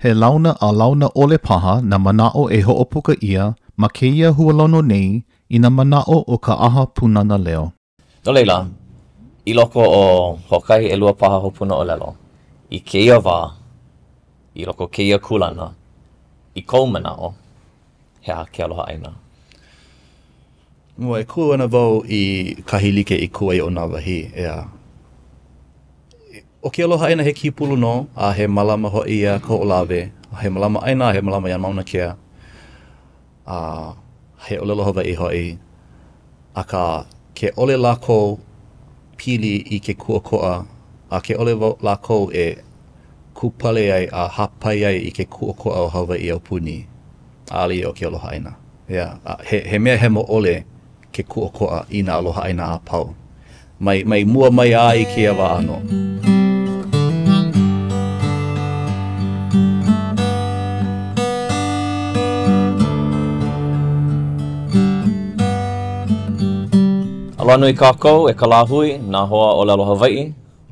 He launa a launa ʻole paha nā manaʻo e hoʻopuka ʻia ma kēia hualono nei i nā manaʻo o ka ʻAha Pūnana Leo. No laila, i loko o hoʻokahi ʻelua paha hopuna ʻōlelo, i kēia wā, i loko o kēia kūlana, i kou manaʻo, he aha ke aloha ʻāina? Mua, e kū ana wau i kahi like i kū ai ʻo Nāwahī, ʻeā. ʻO ke aloha ʻāina he kīpulu nō, a he mālama hoʻi iā Kahoʻolawe, a he mālama ʻāina, a he mālama iā Mauna Kea, a he ʻōlelo Hawaiʻi hoʻi. Akā, ke ʻole lākou pili i ke kūʻokoʻa, a ke ʻole lākou e kūpale ai a hāpai ai i ke kūʻokoʻa o Hawaiʻi aupuni, ʻaʻole ia ʻo ke aloha ʻāina. ʻEā, a he, he mea hemo ʻole ke kūʻokoʻa i nā aloha ʻāina a pau. Mai, mai mua mai a i kēia wā ʻānō. Aloha nui kākou e ka lāhui, nā hoa ʻōlelo Hawaiʻi.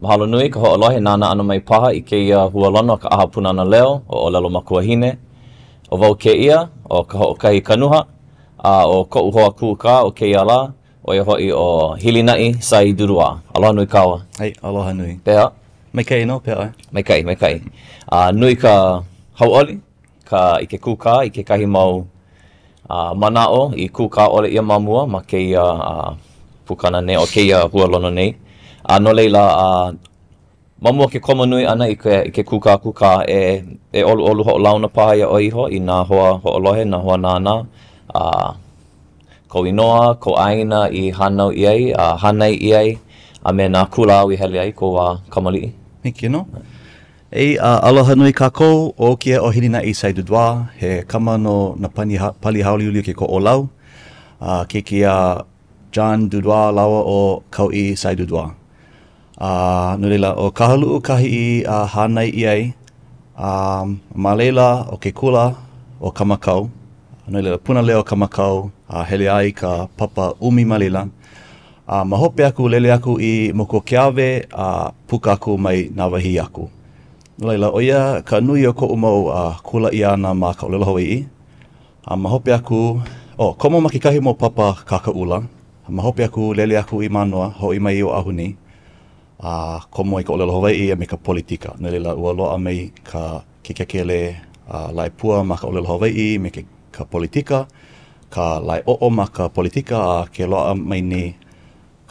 Mahalo nui ka hoʻolohe nānā ʻana mai paha i kēia hualono a ka ʻAha Pūnana Leo o ʻŌlelo Makuahine. ʻO wau kēia, ʻo Kahoʻokahi Kanuha, a ʻo koʻu hoa kūkā o kēia lā, ʻo ia hoʻi ʻo Hilinaʻi Sai Duduā. Aloha nui kāua. Hey, aloha nui. Pehea? Maikaʻi nō, pehea ʻoe? Maikaʻi, maikaʻi. A nui ka hauʻoli ka i ke kūkā i kekahi mau uh, manaʻo i kūkā ʻole ʻia ma mua ma kēia uh, pukana nei, o kēia hualono nei. A no laila, uh, Ma mua o ke komo nui ʻana i ke, i ke kūkākūkā, e, e ʻoluʻolu hoʻolauna paha iā ʻoe iho i nā hoa hoʻolohe, nā hoa nānā, a kou inoa, kou ʻāina i hānau ʻia ai, a hānai ʻia ai, a me nā kula āu i hele ai i kou wā kamaliʻi. Hiki nō. Ei, a aloha nui kākou, ʻo kēia ʻo Hilinaʻi Sai Dudoit, he kama no nā pani, pali hāuliuli o ke Koʻolau, a keiki a John Dudoit lāua ʻo Kauʻi Sai Dudoit. A no laila, ʻo Kahaluʻu kahi i hānai ʻia ai, a ma laila ʻo ke kula ʻo Kamakau, no laila, Pūnana Leo Kamakau, a hele a i ka papa ʻumi ma laila. A ma hope aku, lele aku i Moku o Keawe a puka aku mai Nāwahī aku. No laila, ʻo ia ka nui o koʻu mau kula ʻia ʻana ma ka ʻōlelo Hawaiʻi. A ma hope aku, oh, komo ma kekahi mau papa Kāka ʻUla. A ma hope aku, lele aku i Mānoa, hoʻi mai i Oʻahu nei, a komo i ka ʻōlelo Hawaiʻi a me ka politika. No laila, ua loaʻa mai ka ke kekelē a laepua ma ka ʻōlelo Hawaiʻi me ke ka politika, ka laeoʻo ma ka politika, a ke loaʻa mai nei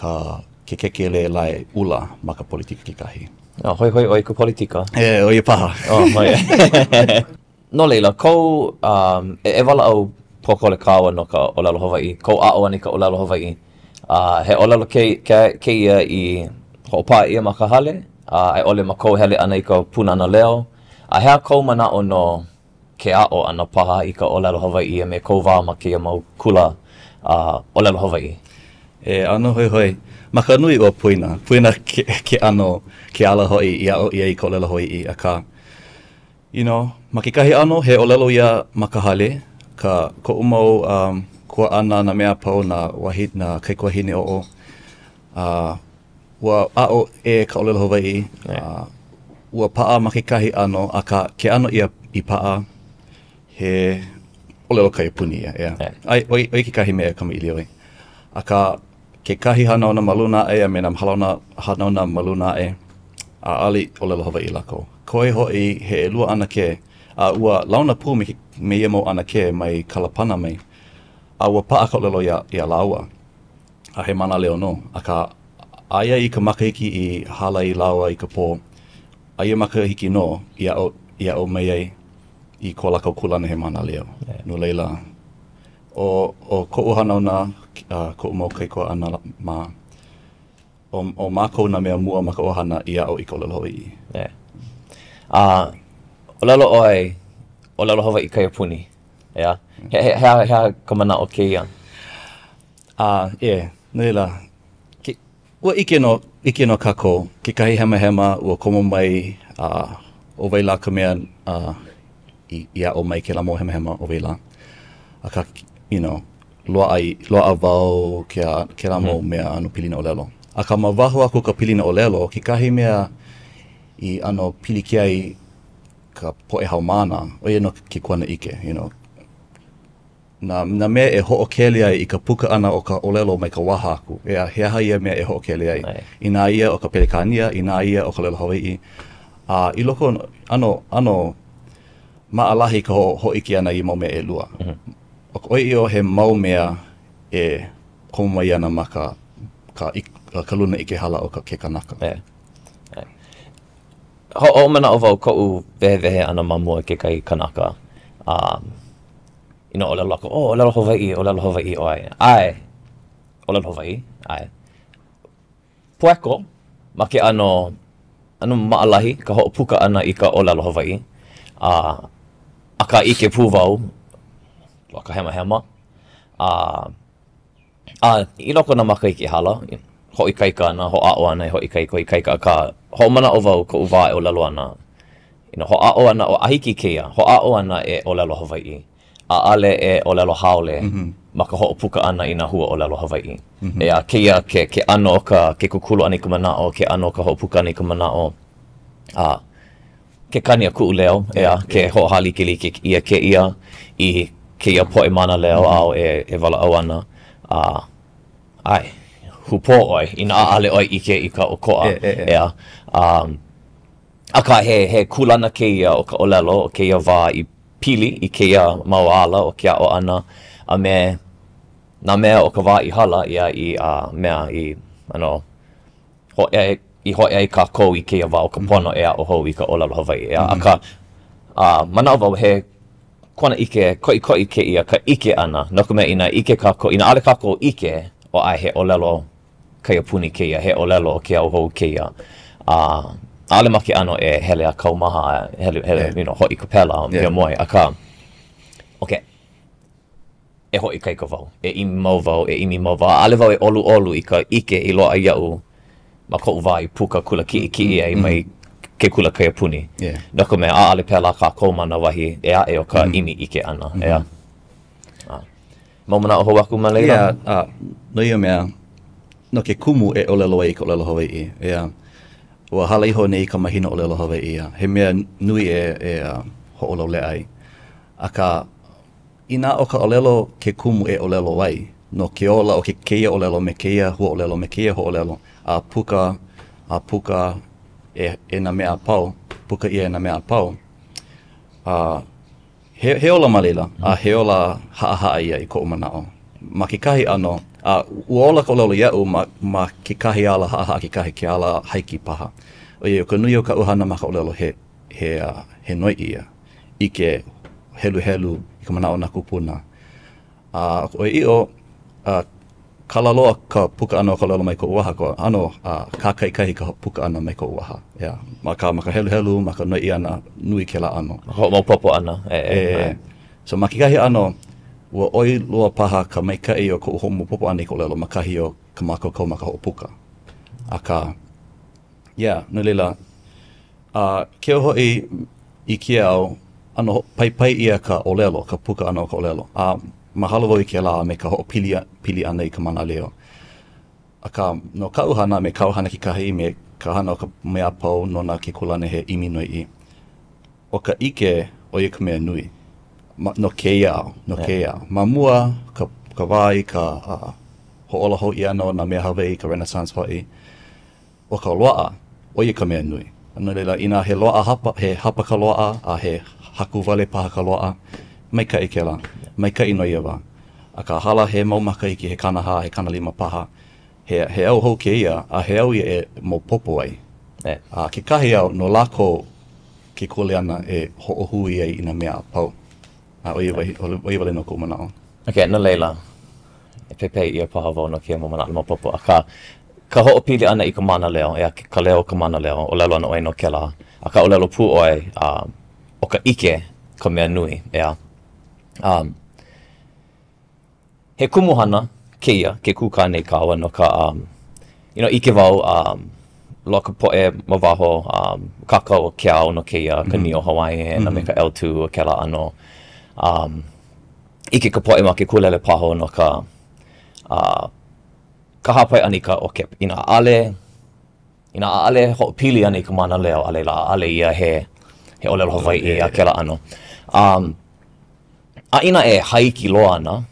ka ke kekelē laeʻula ma ka politika kekahi. Oh, hoihoi ʻoe i ka politika? E, ʻo ia paha. Oh, ʻo ia. No laila, kou, um, e, e walaʻau pōkole kāua no ka ʻōlelo Hawaiʻi, kou aʻo ʻana i ka ʻōlelo Hawaiʻi. Uh, he ʻōlelo ke, ke, kēia i hoʻopaʻa ʻia ma ka hale, a i ʻole ma kou hele ʻana i ka Pūnana Leo. A he aha kou manaʻo no ke aʻo ʻana paha i ka ʻōlelo Hawaiʻi a me kou wā ma kēia mau kula uh, ʻōlelo Hawaiʻi? E ʻano hoihoi. Ma ka nui ua poina. Poina ke, ke ʻano, ke ala hoʻi i aʻo ʻia i ka ʻōlelo Hawaiʻi, akā, You know, ma kekahi ʻano, he ʻōlelo ia ma ka hale, ka koʻu mau um, kuaʻana, nā mea a pau, nā wahi, nā kaikuahine oʻu. Uh, ua aʻo ʻē ka ʻōlelo Hawaiʻi, uh, ua paʻa ma kekahi ʻano, akā, ke ʻano ia i paʻa, he ʻōlelo kaiapuni ia, ʻeā. ʻAe, ʻo ia kekahi mea e kamaʻilio ai. Akā, kekahi hanauna ma luna aʻe a me nā hanauna, hanauna ma luna aʻe, ʻaʻole ʻōlelo Hawaiʻi lākou. Koe hoʻi he ʻelua ʻanakē, a ua launa pū me, me ia mau ʻanakē mai Kalapana mai, a ua paʻa ka ʻōlelo iā, iā lāua, a he mānaleo nō. Akā, aia i ka makahiki i hala ai lāua i ka pō, a ia makahiki nō i aʻo, i aʻo mai ai i ko lākou kūlana he mānaleo. No laila, ʻo, ʻo koʻu hanauna, koʻu mau kaikuaʻana mā, ʻo, ʻo mākou nā mea mua ma ka ʻohana i aʻo i ka ʻōlelo Hawaiʻi. Yeah. A, ʻōlelo ʻoe, ʻōlelo Hawaiʻi kaiapuni, ʻeā? He, he, he aha, he aha ka manaʻo o kēia? A, yeah, no laila, ke, ua ʻike nō, ʻike nō kākou, kekahi hemahema ua komo mai, a, ʻo wai lā ka mea, a, i, i aʻo mai kēlā mau hemahema, ʻo wai lā. Akā, you know, loaʻa, loaʻa wau kēlā, kēlā mau mea ʻano pilina ʻōlelo. Akā ma waho aku ka pilina ʻōlelo, kekahi mea i ʻano pilikia ai. ka poʻe haumāna, ʻo ia nō ke kuanaʻike, you know, nā, nā mea e hoʻokele ai i ka puka ʻana o ka ʻōlelo mai ka waha aku. ʻEā, he aha ia mea e hoʻokele ai? Inā ia ʻo ka Pelekānia, inā ia ʻo ka ʻōlelo Hawaiʻi. A i loko, ʻano, ʻano maʻalahi ka hōʻike ʻana i mau mea ʻelua. ʻO ka ʻoiaʻiʻo he mau mea e komo mai ana ma ka, ka, ka luna ʻike hala o ka, ke kanaka. ʻAe. ʻAe. Hoʻomanaʻo wau koʻu wehewehe ʻana ma mua i kekahi kanaka, um, you know, ʻōlelo lākou, oh, ʻōlelo Hawaiʻi, ʻōlelo Hawaiʻi ʻoe. ʻAe, ʻōlelo Hawaiʻi, ʻae. Poeko, ma ke ʻano, ʻano maʻalahi ka hoʻopuka ʻana i ka ʻōlelo Hawaiʻi, a akā ʻike pū wau, loaʻa ka hemahema, a a i loko o nā makahiki i hala, hoʻoikaika ana, hoʻāʻo ana e hoʻoikaika, hoʻoikaika, akā hoʻomanaʻo wau koʻu wā e ʻōlelo ana, you know, hoʻāʻo ana, a hiki i kēia, hoʻāʻo ana e ʻōlelo Hawaiʻi. ʻaʻale e ʻōlelo haole ma ka hoʻopuka ʻana i nā hua ʻōlelo Hawaiʻi. ʻEā, kēia ke ke ʻano o ka ke kūkulu ʻana i ka manaʻo, ke ʻano o ka hoʻopuka ʻana i ka manaʻo, a ke kani a kuʻu leo, ʻeā, ke hoʻohālikelike ʻia kēia i kēia poʻe mānaleo āu e e walaʻau ana, a ʻae, hūpō ʻoe inā ʻaʻale ʻoe ʻike i ka ʻokoʻa, ʻeā. A akā he he kūlana kēia o ka ʻōlelo o kēia wā i pili i kēia mau ala o ke aʻo ʻana a me nā mea o ka wā i hala ia i a mea i ʻano hōʻea i hōʻea ai kākou i kēia wā o ka pono e aʻo hou i ka ʻōlelo Hawaiʻi ʻeā. Akā, a manaʻo wau he kuanaʻike koʻikoʻi kēia ka ʻike ʻana no ka mea inā ʻike kākou inā ʻaʻole kākou ʻike ʻo ʻae he ʻōlelo kaiapuni kēia, he ʻōlelo o ke au hou kēia. A ʻaʻole ma ke ʻano e hele a kaumaha, hele, hele, you know, hoʻi ka pela, hiamoe, akā, okay, e hoʻoikaika wau, e ʻimi mau wau, e ʻimi mau wau. ʻAʻole wau e ʻoluʻolu i ka ʻike i loaʻa iaʻu ma koʻu wā i puka kula kiʻekiʻe ai mai ke kula kaiapuni. No ka mea, ʻaʻole pēlā kākou ma nā wahi ʻē aʻe o ka ʻimi ʻike ʻana, ʻeā. Mau manaʻo hou aku ma laila? Yeah, uh, no ia mea, no ke kumu e ʻōlelo ai i ka ʻōlelo Hawaiʻi, yeah. Ua hala iho nei ka mahina ʻōlelo Hawaiʻi, yeah. He mea nui e, e uh, hoʻolauleʻa ai. Akā, inā ʻo ka ʻōlelo ke kumu e ʻōlelo ai, no ke ola o ke kēia ʻōlelo me kēia huaʻōlelo me kēia huaʻōlelo, a puka, a puka e, e nā mea a pau, puka ʻia e nā mea a pau, a He, he ola ma laila, a he ola haʻahaʻa ia i koʻu manaʻo. Ma kekahi ʻano, a ua ola ka ʻōlelo iaʻu ma, ma kekahi ala haʻahaʻa kekahi, ke ala haiki paha. ʻOiai, ʻo ka nui o kaʻu hana ma ka ʻōlelo, he, he, uh, he noiʻi ia. ʻIke, heluhelu i ka manaʻo o nā kūpuna. A ʻo ka ʻoiaʻiʻo, a kala loa ka puka ʻana o ka ʻōlelo mai koʻu waha, ko ʻano a kākaʻikahi ka puka ʻana mai koʻu waha. Yeah. Ma ka, ma ka heluhelu, ma ka noiʻi ʻana, nui kēlā ʻano. Ma ka hoʻomaopopo ʻana. E, e, e. So ma kekahi ʻano, ua ʻoi loa paha ka maikaʻi o koʻu hoʻomaopopo ʻana i ka ʻōlelo ma kahi o ka mākaukau ma ka hoʻopuka. Akā, yeah, no laila, a keu hoʻi i kēia au, ʻano paipai ʻia ka ʻōlelo, ka puka ʻana o ka ʻōlelo. A mahalo wau i kēlā a me ka hoʻopili pili ʻana i ka mānaleo. Akā, no kaʻu hana me kāu hana kekahi, me ka hana o ka mea a pau nona ke kuleana he ʻimi noiʻi, ʻo ka ʻike, ʻo ia ka mea nui ma, no kēia au, no kēia au. Ma mua, ka, ka wā i ka uh, hoʻōla hou ʻia ʻana o nā mea Hawaiʻi, ka Renaissance hoʻi, ʻO ka loaʻa, ʻo ia ka mea nui. No laila, inā he loaʻa hapa, he hapa ka loaʻa, a he haku wale paha ka loaʻa, maikaʻi kēlā. Maikaʻi no ia wā. Akā, hala he mau makahiki, he 40, he 50 paha, he, he au hou kēia, a he au ia e maopopo ai. A kekahi au, no lākou ke kuleana e hoʻohui ai i nā mea a pau. A ʻo ia, ʻo ia wale nō koʻu manaʻo. Okay, no laila, e pepehi ʻia paha wau no kēia mau manaʻo maopopo, akā, ka hoʻopili ʻana i ka mānaleo, ʻeā, ka leo o ka mānaleo, ʻōlelo ana ʻoe no kēlā, akā ʻōlelo pū ʻoe, uh, ʻo ka ʻike ka mea nui, ʻeā. Um, he kumuhana kēia, ke kūkā nei kāua no ka, um, you know, ʻike wau, um, loaʻa ka poʻe ma waho, um, kākau ʻo Ke Ao no kēia, ka Neo Hawaiian, a me ka L2 o kēlā ʻano. Um, ʻike ka poʻe ma ke kūlelepaho no ka, uh, ka hāpai ʻana i ka ʻo ke, inā ʻaʻole, Inā ʻaʻole hoʻopili ʻana i ka mānaleo, a laila ʻaʻole ia he he ʻōlelo Hawaiʻi a kēlā ʻano. Um, a inā e hāiki loa ana,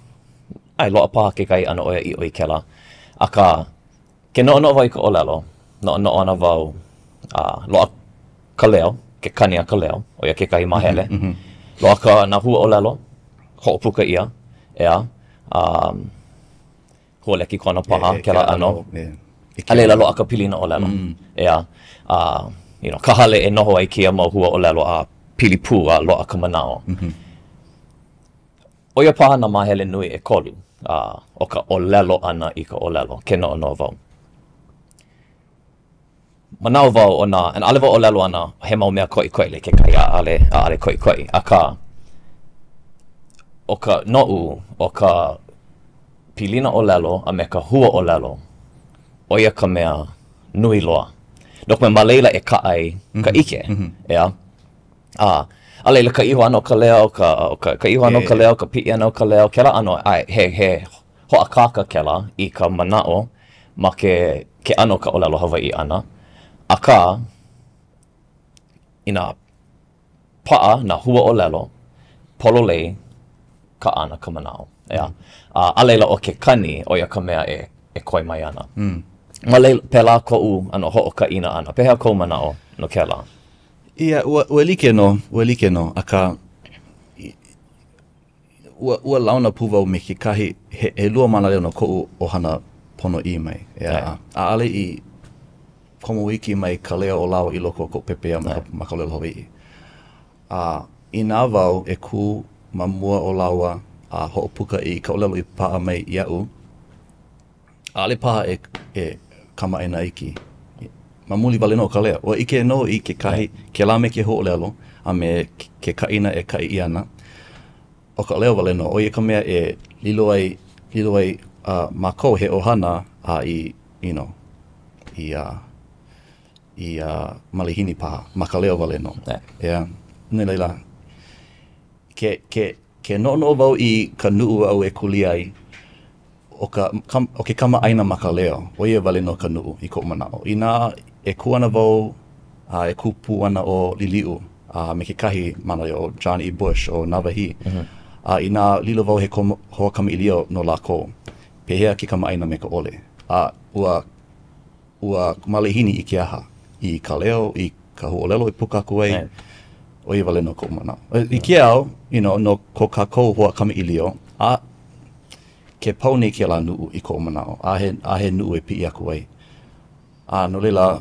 ʻae, loaʻa paha kekahi ʻano ʻoiaʻiʻo i kēlā. Akā, ke noʻonoʻo wau i ka ʻōlelo, noʻonoʻo ana wau, a loaʻa ka leo, ke kani a ka leo, ʻo ia kekahi māhele. Mm -hmm. Loaʻa ka nā huaʻōlelo, hoʻopuka ʻia, ʻeā, um, hua lekikona paha, kēlā ʻano. A laila loaʻa ka pilina ʻōlelo, ʻeā. A, you know, ka hale e noho ai kēia mau hua ʻōlelo a pili pū a loaʻa ka manaʻo. ʻO ia paha nā māhele nui ʻekolu o ka ʻōlelo ʻana i ka ʻōlelo, ke noʻonoʻo wau. Manaʻo wau ʻo nā, and ʻaʻole wau ʻōlelo ana he mau mea koʻikoʻi like kekahi ʻaʻole, ʻaʻole koʻikoʻi, akā, ʻo ka, noʻu, ʻo ka pilina ʻōlelo a me ka hua ʻōlelo, ʻo ia ka mea nui loa. No ka mea, ma laila e kaʻa ai ka ʻike, ʻeā? A, a laila ka iho ʻana o ka leo, ka, ka, ka iho ʻana o ka leo, ka piʻi ʻana o ka leo, kēlā ʻano, ʻae, he, he hoʻākāka kēlā i ka manaʻo ma ke ke ʻano o ka ʻōlelo Hawaiʻi ʻana, akā, inā paʻa nā hua ʻōlelo, pololei ka ʻana ka manaʻo, ʻeā. A, a laila ʻo ke kani, ʻo ia ka mea e, e koe mai ana. Mm. Ma laila, pēlā koʻu ʻano hoʻokaʻina ʻana. Pehea kou manaʻo no kēlā? Ia, ua, ua like nō, ua like nō, akā, Ua, ua launa pū wau me kekahi, he, ʻelua mānaleo no koʻu ʻohana ponoʻī mai, ʻeā. ʻAʻole i komo iki mai ka leo o lāua i loko o koʻu pepeiao ma ka, ma ka ʻōlelo Hawaiʻi. A inā wau e kū ma mua o lāua a hoʻopuka i ka ʻōlelo i paʻa mai iaʻu, ʻaʻole paha e, e kamaʻāina iki. Ma muli wale nō o ka leo. Ua ʻike nō i kekahi, kēlā me kēia huaʻōlelo a me ke kaʻina e kaʻi ʻia ana. ʻO ka leo wale nō, ʻo ia ka mea e lilo ai, lilo ai uh, mākou he ʻohana a i, you know, i, uh, i uh, malihini paha ma ka leo wale nō. Yeah. Yeah. No laila, ke, ke, ke noʻonoʻo wau i ka nuʻu aʻu e kuli ai, ʻo ka, ʻo ke kamaʻāina ma ka leo, ʻo ia wale nō ka nuʻu i koʻu manaʻo. Inā e kū ana wau a e kū pū ana ʻo Liliʻu a me kekahi mānaleo ʻo John E. Bush o Nāwahī, a inā lilo wau he hoa kamaʻilio no lākou, pehea ke kamaʻāina me ka ʻole? A ua, ua malihini i ke aha? I ka leo, i ka huaʻōlelo i puka aku ai? ʻO ia wale nō koʻu manaʻo. I kēia au, you know, no ko kākou hoa kamaʻilio, a ke pau nei kēlā nuʻu i koʻu manaʻo, ʻaʻahe, ʻaʻahe nuʻu e piʻi aku ai. A no laila,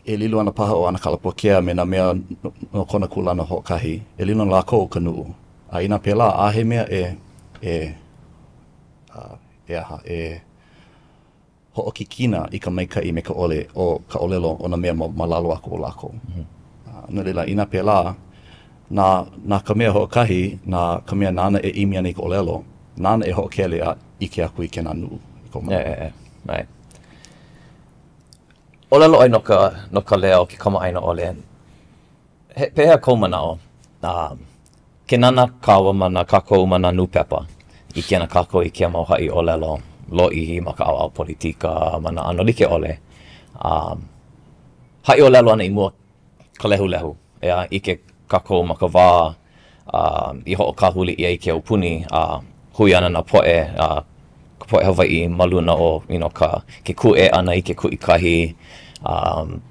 e lilo ana paha ʻo ʻAnakala Puakea me nā mea no kona kūlana hoʻokahi, e lilo ana lākou ka nuʻu. A inā pēlā, ʻaʻahe mea e, e, e aha, e hoʻokikina i ka maikaʻi me ka ʻole o ka ʻōlelo o nā mea ma, ma lalo aku o lākou. Mm -hmm. No laila, inā pēlā, na, na ka mea hoʻokahi, na ka mea nāna e ʻimi ana i ka ʻōlelo, nāna e hoʻokele a ʻike aku i kēnā nuʻu. I koʻu manaʻo. ʻE, ʻe, ʻae. ʻŌlelo ʻoe no ka, no ka leo, ke kamaʻāina ʻole. He, pehea kou manaʻo? Uh, ke nānā kāua ma nā kākou ma nā nūpepa, ʻike ana kākou i kēia mau haʻi ʻōlelo lōʻihi ma ka ʻaoʻao politika, ma nā ʻano like ʻole. Um, haʻi ʻōlelo ana i mua ka lehulehu, ʻeā, ʻike kākou ma ka wā uh, i hoʻokāhuli ʻia i ke aupuni, a uh, hui ana nā poʻe, uh, ka poʻe Hawaiʻi ma luna o, you know, ka, ke kūʻē ʻana i ke kuʻikahi, um,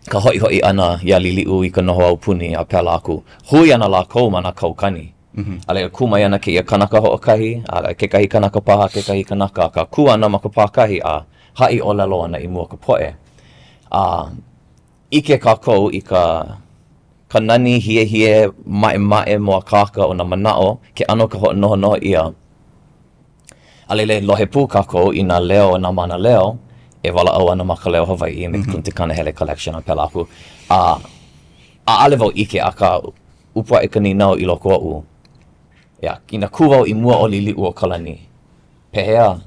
ka hoʻihoʻi ʻana iā Liliʻu i ka noho aupuni a pēlā aku. Hui ana lākou ma nā kaukani. Mm -hmm. A laila, kū mai ana kēia kanaka hoʻokahi, a kekahi kanaka paha, kekahi kanaka, akā kū ana ma ka pākahi a haʻi ʻōlelo ana i mua o ka poʻe. A ʻike kākou i ka ka nani hiehie maʻemaʻe mōakāka o nā manaʻo, ke ʻano ka hoʻonohonoho ʻia. A laila e lohe pū kākou i nā leo o nā mānaleo e walaʻau ana ma ka leo Hawaiʻi me mm -hmm. Kanahele Collection a pēlā aku. A ʻaʻole wau ʻike, akā ʻupu aʻe ka nīnau i loko oʻu. ʻEā, inā kū wau i mua o Liliʻuokalani, pehea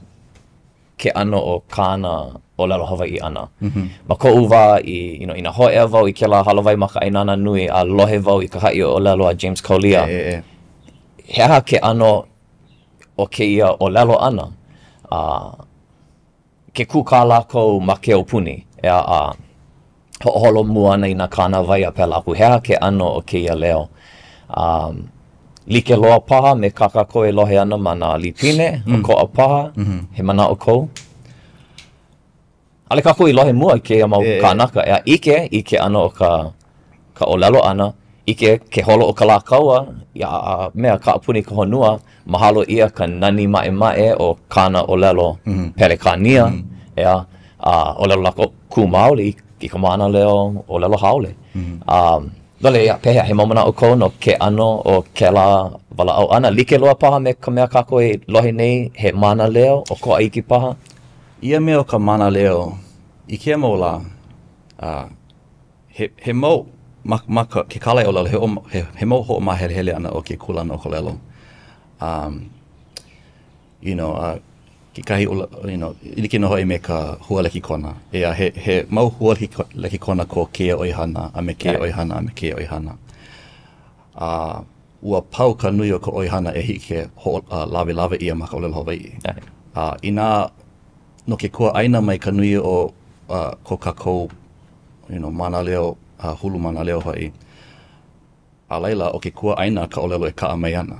ke ʻano o kāna ʻōlelo Hawaiʻi ʻana? Mm -hmm. Ma koʻu wā i, you know, inā hōʻea wau i kēlā hālāwai makaʻāinana nui a lohe wau i ka haʻi ʻōlelo a James Kaulia, e, e, e. he aha ke ʻano o kēia ʻōlelo ʻana, a ke kūkā lākou ma ke aupuni, ʻeā, a Hoʻoholo mua ana i nā kānāwai a pēlā aku. He aha ke ʻano o kēia leo? Um, like loa paha me kā kākou e lohe ana ma nā lipine, mm. ʻokoʻa paha, mm -hmm. he manaʻo kou? ʻAʻole kākou i lohe mua i kēia mau e, kānaka, ʻeā, ʻike i ke ʻano o ka, ka ʻōlelo ʻana, ʻike ke holo ʻo Kalākaua, ia mea kaʻapuni ka honua, mahalo ʻia ka nani maʻemaʻe o kāna ʻōlelo mm -hmm. Pelekānia, mm -hmm. ʻeā, a ʻōlelo lākou kū maoli i ka mānaleo ʻōlelo haole. Mm -hmm. um, no laila, pehea, he mau manaʻo kou no ke ʻano o kēlā walaʻau ʻana? Like loa paha me ka mea kākou e lohe nei, he mānaleo, ʻokoʻa iki paha? Ia mea o ka mānaleo, i kēia mau lā, uh, he, he mau, ma, ma ka, ke kālaiʻōlelo, he, he, he mau hoʻomāhelehele ʻana o ke kūlana o ka ʻōlelo. Um, you know, uh, kekahi, you know, like nō hoʻi me ka hua lekikona. ʻEā, he, he mau hua lekikona ko kēia ʻoihana a me kēia ʻoihana a me kēia ʻoihana. A uh, ua pau ka nui o ka ʻoihana e hiki ke hoʻolawelawe ʻia ma ka ʻōlelo Hawaiʻi. A inā no ke kuaʻāina mai ka nui o uh, ko kākou you know, mānaleo, uh, hulu mānaleo hoʻi, a laila, ʻo ke kuaʻāina ka ʻōlelo e kaʻa mai ana.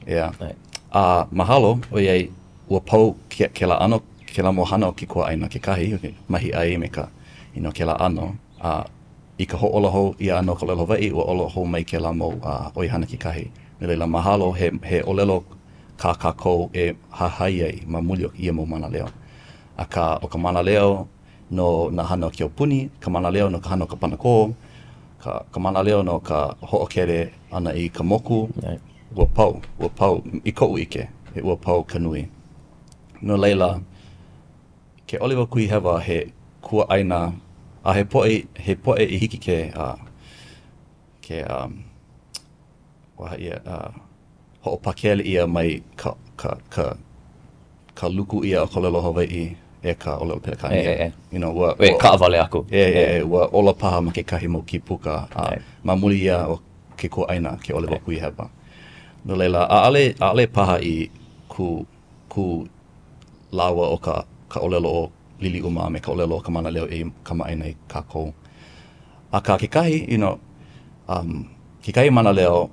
ʻEā. A mahalo, ʻoiai, ua pau kēlā ʻano, kēlā mau hana o ke kuaʻāina kekahi, mahiʻai me ka, you know, kēlā ʻano, a i ka hoʻōla hou ʻia ʻana o ka ʻōlelo Hawaiʻi, ua ola hou mai kēlā mau ʻoihana kekahi. No laila, mahalo, he, he ʻōlelo kā kākou e hahai ai ma muli o ia mau mānaleo. Akā, ʻo ka mānaleo no nā hana o ke aupuni, ka mānaleo no ka hana o ka panakō, ka, ka mānaleo no ka hoʻokele ʻana i ka moku, ua pau, ua pau, i koʻu ʻike, ua pau ka nui. No laila, ke ʻole wau kuhihewa he kuaʻāina a he poʻe, he poʻe i hiki ke, uh, ke, um, waha ʻia, uh, hoʻopakele ʻia mai ka, ka, ka, ka luku ʻia o ka ʻōlelo Hawaiʻi e ka ʻōlelo Pelekānia. E, e, e. You know, ua, ua, kaʻawale aku. E, e, e, ua ola paha ma kekahi mau kīpuka a ma muli ia o ke kuaʻāina ke ʻole wau kuhihewa. No laila, ʻaʻole, ʻaʻole paha i kū, kū lawa o ka, ka ʻōlelo o Liliʻu mā me ka ʻōlelo o ka mānaleo e kamaʻāina i kākou. Akā kekahi, you know, um, kekahi mānaleo,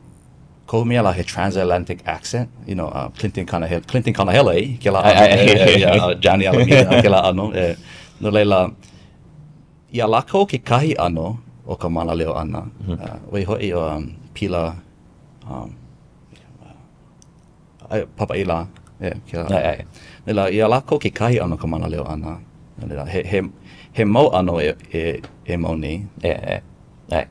kohu mea lā he transatlantic accent, you know, uh, Clinton Kanahele, Clinton Kanahele, eh, kēlā ʻano, eh, eh, yeah, uh, Johnny Alameda, kēlā ʻano, eh. No laila, iā lākou kekahi ʻano o ka mānaleo ʻana, mm -hmm. uh, ʻo ia hoʻi um, Pila, um, Ai, Papaʻi lā, yeah, kēlā. ʻAe, ʻae. No laila, iā lākou kekahi ʻano ka mānaleo ʻana, no laila, he, he, he mau ʻano e, e, e mau nei. E, e, ʻae.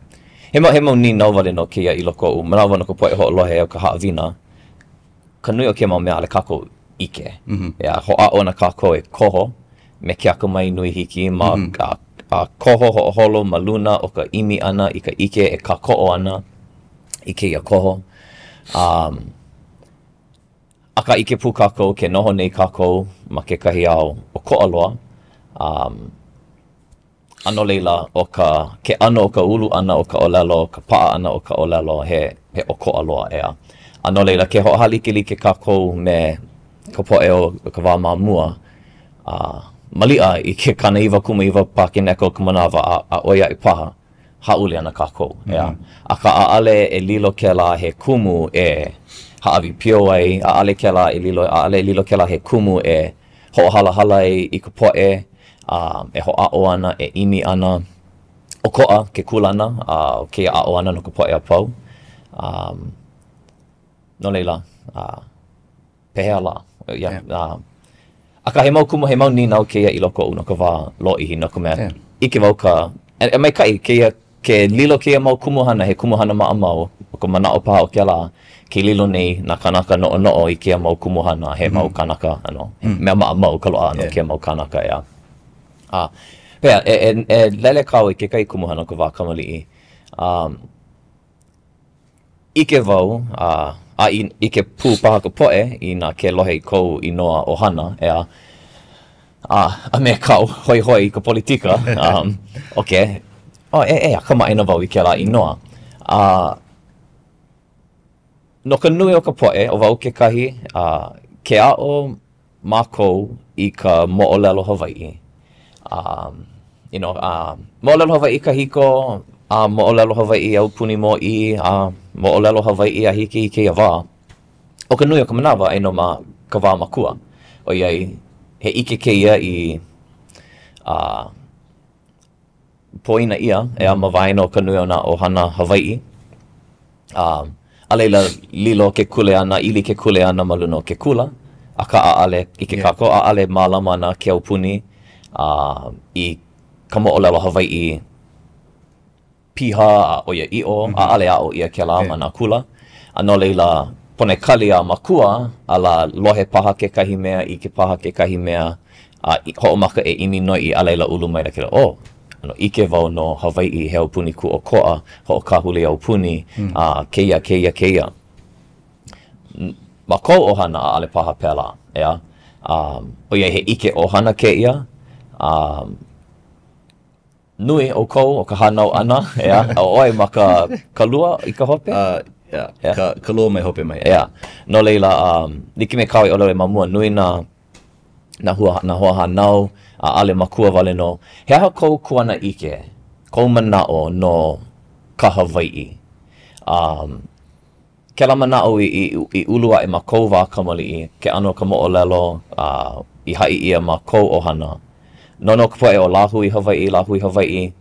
He mau, he mau nīnau wale nō kēia i loko oʻu. Manawa no ka poʻe hoʻolohe o ka haʻawina, ka nui o kēia mau mea ʻaʻole kākou ʻike. Mm -hmm. ʻEā, hoʻāʻo ana kākou e koho me ke akamai nui hiki ma mm -hmm. a, a koho hoʻoholo ma luna o ka ʻimi ʻana i ka ʻike e kākoʻo ana i kēia koho. Um, akā ʻike pū kākou ke noho nei kākou ma kekahi ao ʻokoʻa loa. Um, a no laila, ʻo ka, ke ʻano o ka ulu ʻana o ka ʻōlelo, ka paʻa ʻana o ka ʻōlelo, he, he ʻokoʻa loa, ʻeā. A no laila, ke hoʻohālikelike kākou me ka poʻe o ka wā ma mua, a maliʻa i ke 99 pākēneka o ka manawa, a, a ʻoi aʻe paha, hāʻule ana kākou, ʻeā. Akā, ʻaʻole e lilo kēlā he kumu e hāʻawi pio ai, ʻaʻole kēlā e lilo, ʻaʻole e lilo kēlā he kumu e hoʻohalahala ai i ka poʻe, a e hoʻāʻo ana, e ʻimi ana. ʻOkoʻa ke kūlana a o kēia aʻo ʻana no ka poʻe a pau. Um, no laila, uh, Pehea lā? Yeah. Uh, akā, he mau kumu, he mau nīnau kēia i loko oʻu no ka wā lōʻihi, no ka mea, yeah. ʻike wau ka, e, e maikaʻi kēia, ke lilo kēia mau kumuhana, he kumuhana maʻamau, ʻo ka manaʻo paha o kēlā, ke lilo nei nā kānaka noʻonoʻo i kēia mau kumuhana, he mm -hmm. mau kānaka, ano, he mm. mea maʻamau ka loaʻa ʻana yeah. o kēia mau kānaka, ʻeā. A, pehea, e, e, e lele kāua i kekahi kumuhana o ka wā kamaliʻi. Um, ʻIke wau, a, a i, ʻike pū paha ka poʻe inā ke lohe i kou inoa ʻohana, ʻeā, a, a me kāu hoihoi i ka politika, um, okay, oh, e, e, kamaʻāina wau i kēlā inoa. A, no ka nui o ka poʻe, ʻo wau kekahi, a, ke aʻo mākou i ka moʻolelo Hawaiʻi, a. You know, uh, moʻolelo Hawaiʻi kahiko, a moʻolelo Hawaiʻi aupuni mōʻī, a moʻolelo Hawaiʻi a hiki i kēia wā. ʻO ka nui o ka manawa, aia nō ma ka wā makua, ʻoiai he ʻike kēia i uh, poina ʻia, ʻeā, ma waena o ka nui o nā ʻohana Hawaiʻi. A, a laila, lilo ke kuleana, ili ke kuleana ma luna o ke kula, akā ʻaʻale ʻike kākou, ʻaʻale mālama ana ke aupuni a, i ka moʻolelo Hawaiʻi piha a ʻoiaʻiʻo, ʻaʻale aʻo ʻia kēlā ma nā kula. A no laila, pono e kali a makua, a la lohe paha kekahi mea, ʻike paha kekahi mea, a hoʻomaka e ʻimi noiʻi, a laila ulu maila kēlā, oh, ʻano ʻike wau no Hawaiʻi he aupuni kūʻokoʻa, hoʻokāhuli aupuni, a kēia, kēia, kēia. Ma kou ʻohana, ʻaʻale paha pēlā, ʻeā? ʻOiai he ʻike ʻohana kēia, a nui ʻoukou o ka hānau ʻana, ʻeā? A ʻoe ma ka, ka lua i ka hope? Uh, yeah. Yeah. Ka, ka lua mai hope mai. Yeah. No laila, um, like me kāu i ʻōlelo ai ma mua, nui nā, nā hua, nā hoahānau, ʻaʻale makua wale nō. He aha kou kuanaʻike, kou manaʻo no ka Hawaiʻi? Um, Kēlā manaʻo i, i, i ulu aʻe ma kou wā kamaliʻi, ke ʻano o ka moʻolelo a i haʻi ʻia ma kou ʻohana. Noʻonoʻo ka poʻe ʻo lāhui Hawaiʻi, lāhui Hawaiʻi,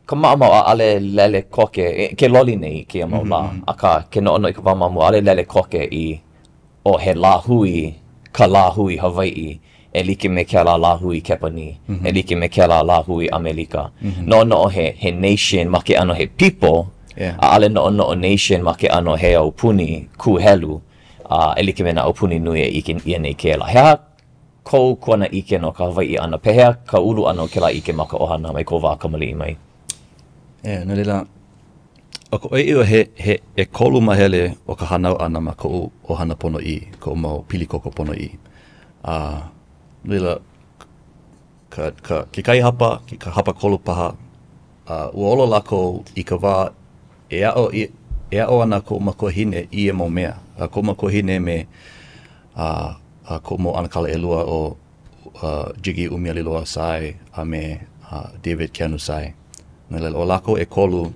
ka maʻamau ʻaʻale lele koke, ke loli nei i kēia mau lā, akā ke noʻonoʻo i ka wā ma mua, ʻaʻale lele koke i ʻo he lāhui ka lāhui Hawaiʻi e like me kēlā lāhui Kepanī, e like me kēlā lāhui ʻAmelika. Noʻonoʻo he, he nation ma ke ʻano he people, ʻaʻale noʻonoʻo nation ma ke ʻano he aupuni kūhelu, a e like me nā aupuni nui e ʻike ʻia nei kēlā. He aha kou kuanaʻike no ka Hawaiʻi ʻana? Pehea ka ulu ʻana o kēlā ʻike ma ka ʻohana mai kou wā kamaliʻi mai? Yeah, no laila, ʻO ka ʻoiaʻiʻo he, he ʻekolu mahele o ka hānau ʻana ma koʻu ʻohana ponoʻī, koʻu mau pili koko ponoʻī. A no laila, ka, ka, kekahi hapa, ke, ka hapakolu paha, a ua ola lākou i ka wā e aʻo ʻia, e aʻo ana koʻu makuahine i ia mau mea. A koʻu makuahine me a, a koʻu mau ʻanakala ʻelua ʻo uh, Jiggy ʻUmialiloa Sai a me uh, David Keanu Sai. No laila, ʻo lākou ʻekolu,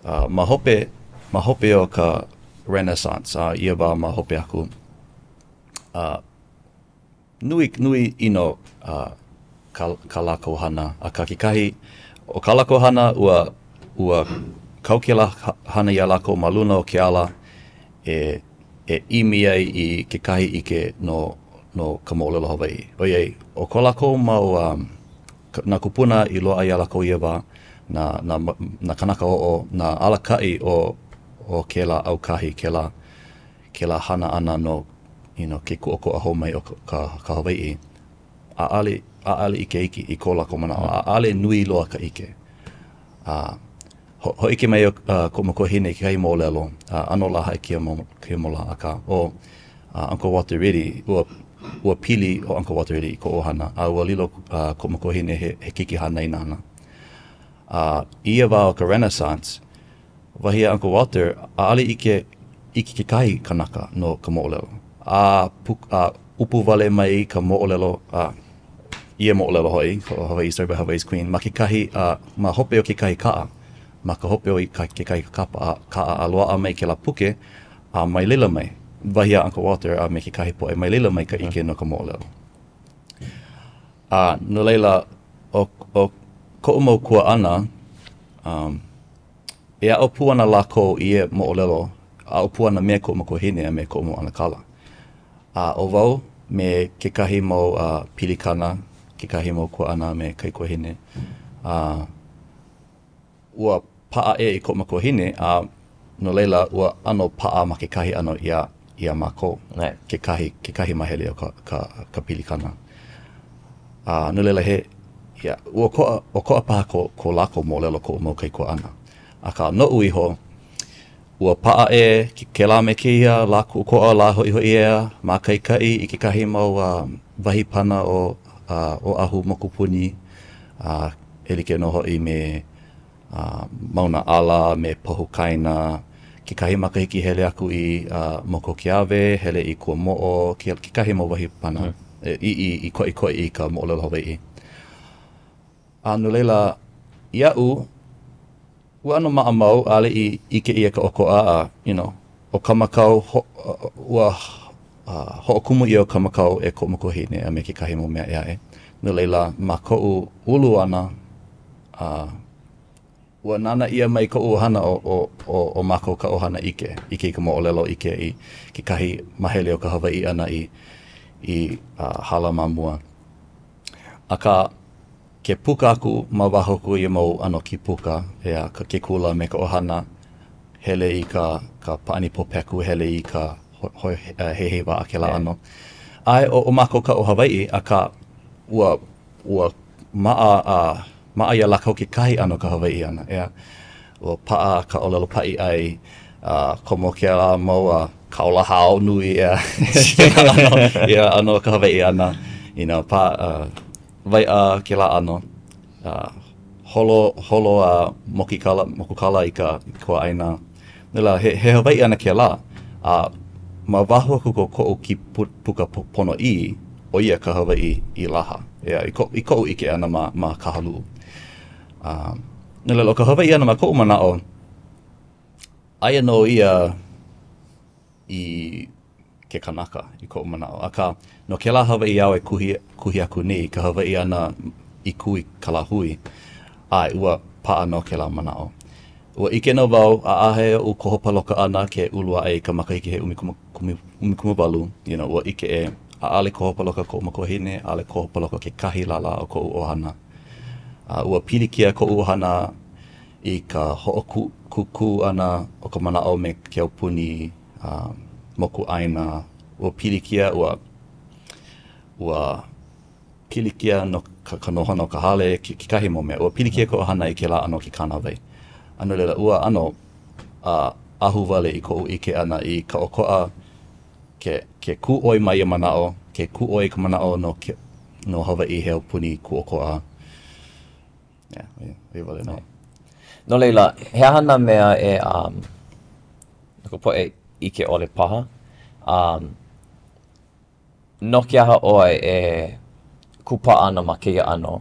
uh, ma hope, ma hope o ka Renaissance, a uh, ia wā ma hope aku, uh, nui, nui ʻino uh, kā, kā lākou hana, akā kekahi, ʻo kā lākou hana, ua, ua kau kēlā hana iā lākou ma luna o ke ala e, e ʻimi ai i kekahi ʻike no, no ka moʻolelo Hawaiʻi. ʻOiai, ʻo ko lākou mau, um, nā kūpuna i loaʻa iā lākou ia wā, nā, nā, nā kānaka oʻo, nā alakaʻi o, o kēlā aukahi, kēlā, kēlā hana ʻana no, you know, ke kūʻokoʻa hou mai o ka, ka, ka Hawaiʻi. ʻAʻole, ʻaʻole ʻike iki i ko lākou manaʻo, ʻaʻole nui loa ka ʻike. A ho hōʻike mai uh, koʻu makuahine i kekahi moʻolelo, a ʻano lahaʻi kēia mau, kēia mau lā, akā, ʻo uh, Uncle Walter Reedy, ua, ua pili ʻo Uncle Walter Reedy i koʻu ʻohana, a ua lilo uh, koʻu makuahine he, he keiki hānai nāna. A i ia wā o ka Renaissance, Wahi a Uncle Walter, ʻaʻole ʻike iki kekahi kanaka no ka moʻolelo. A, a ʻupu wale mai ka moʻolelo, a ia moʻolelo hoʻi, Hawaiʻi Story by Hawaiʻi's Queen, ma kekahi, a ma hope o kekahi kaʻa, ma ka hope o kekahi kapa, a, kaʻa a loaʻa mai kēlā puke, a mai laila mai, wahi a Uncle Walter a me kekahi poʻe, mai laila mai ka ʻike no ka moʻolelo. A no laila, ʻo, ʻo koʻu mau kuaʻana, um, E aʻo pū ana lākou i ia moʻolelo, aʻo pū ana me koʻu makuahine a me koʻu mau ʻanakala. A ʻo wau me kekahi mau uh, pilikana, kekahi mau kuaʻana a me kaikuahine, uh, ua paʻa ʻē i koʻu makuahine, a no laila, ua ʻano paʻa ma kekahi ʻano iā, iā mākou, kekahi, kekahi mahele o ka, ka, ka pilikana. A no laila, he, yeah, ua ʻokoʻa, ʻokoʻa paha ko, ko lākou moʻolelo koʻu mau kaikuaʻana. Akā, noʻu iho, ua paʻa ʻē kēlā me kēia lā kūʻokoʻa, lā hoʻihoʻi ea, mākaʻikaʻi i kekahi mau uh, wahi pana o uh, Oʻahu mokupuni, uh, e like nō hoʻi me uh, Mauna ʻAla, me Pohukaina, kekahi makahiki hele aku i uh, Moku o Keawe, hele i Kuamoʻo, kekahi mau wahi pana mm. i, i, i koʻikoʻi i ka moʻolelo Hawaiʻi. A no laila, iaʻu, ua ʻano maʻamau, ʻaʻole i ʻike ʻia ka ʻokoʻa a, you know, ʻo Kamakau, ho, ua hoʻokumu ʻia ʻo Kamakau e koʻu makuahine a me kekahi mau mea ʻē aʻe. No laila, ma koʻu ulu ʻana, a ua nānā ʻia mai koʻu ʻohana ʻo, ʻo, ʻo, ʻo mākou ka ʻohana ʻike, ʻike i ka moʻolelo, ʻike i kekahi mahele o ka Hawaiʻi ʻana i, i hala ma mua. Akā, ke puka aku ma waho aku o ia mau ʻano kīpuka, ʻeā, ka ke kula me ka ʻohana, hele i ka ka pāʻani pōpeku, hele i ka hoe heihei waʻa kēlā ʻano. ʻAe, ʻo, ʻo mākou ka o Hawaiʻi, akā, ua, ua maʻa a maʻa iā lākou kekahi ʻano ka Hawaiʻi ʻana, ʻeā. Ua paʻa ka ʻōlelo paʻiʻai, a komo kēlā mau a kaola hao nui, ʻeā. Ia ʻano ka Hawaiʻi ʻana, you know, pā, uh, waiʻa kēlā ʻano. Uh, holo, holo a mokikala, mokukala i ka kuaʻāina. No laila, he, he Hawaiʻi ʻana kēlā. A ma waho aku o koʻu kīpuka ponoʻī, ʻo ia ka Hawaiʻi i laha, ʻeā, i, ko, i koʻu ʻike ʻana ma, ma Kahaluu. Um, no laila, ʻo ka Hawaiʻi ʻana ma koʻu manaʻo, aia nō ia i ke kanaka, i koʻu manaʻo. Akā, no kēlā Hawaiʻi āu e kuhi, kuhi aku nei, ka Hawaiʻi ʻana i kū i ka lāhui, ʻae, ua paʻa nō kēlā manaʻo. Ua ʻike nō wau, ʻaʻahe oʻu koho paloka ʻana ke ulu aʻe i ka makahiki he 18, you know, ua ʻike ʻē, ʻaʻale koho paloka koʻu makuahine, ʻaʻale koho paloka kekahi lālā o koʻu ʻohana. A ua pilikia koʻu ʻohana i ka hoʻokūkū ʻana o ka manaʻo me ke aupuni um, mokuʻāina, ua pilikia, ua, ua pilikia no ka, ka nohona o ka hale, ke, kekahi mau mea. Ua pilikia ka ʻohana i kēlā ʻano o ke kānāwai. A no laila, ua ʻano uh, ahuwale i koʻu ʻike ʻana i ka ʻokoʻa ke, ke kū ʻoe ma ia manaʻo, ke kū ʻoe i ka manaʻo no, ke, no Hawaiʻi he aupuni kūʻokoʻa. Yeah, ʻo ia wale nō. No laila, he aha nā mea e, um, no ka poʻe ʻike ʻole paha, um, no ke aha ʻoe e kūpaʻa ana ma kēia ʻano,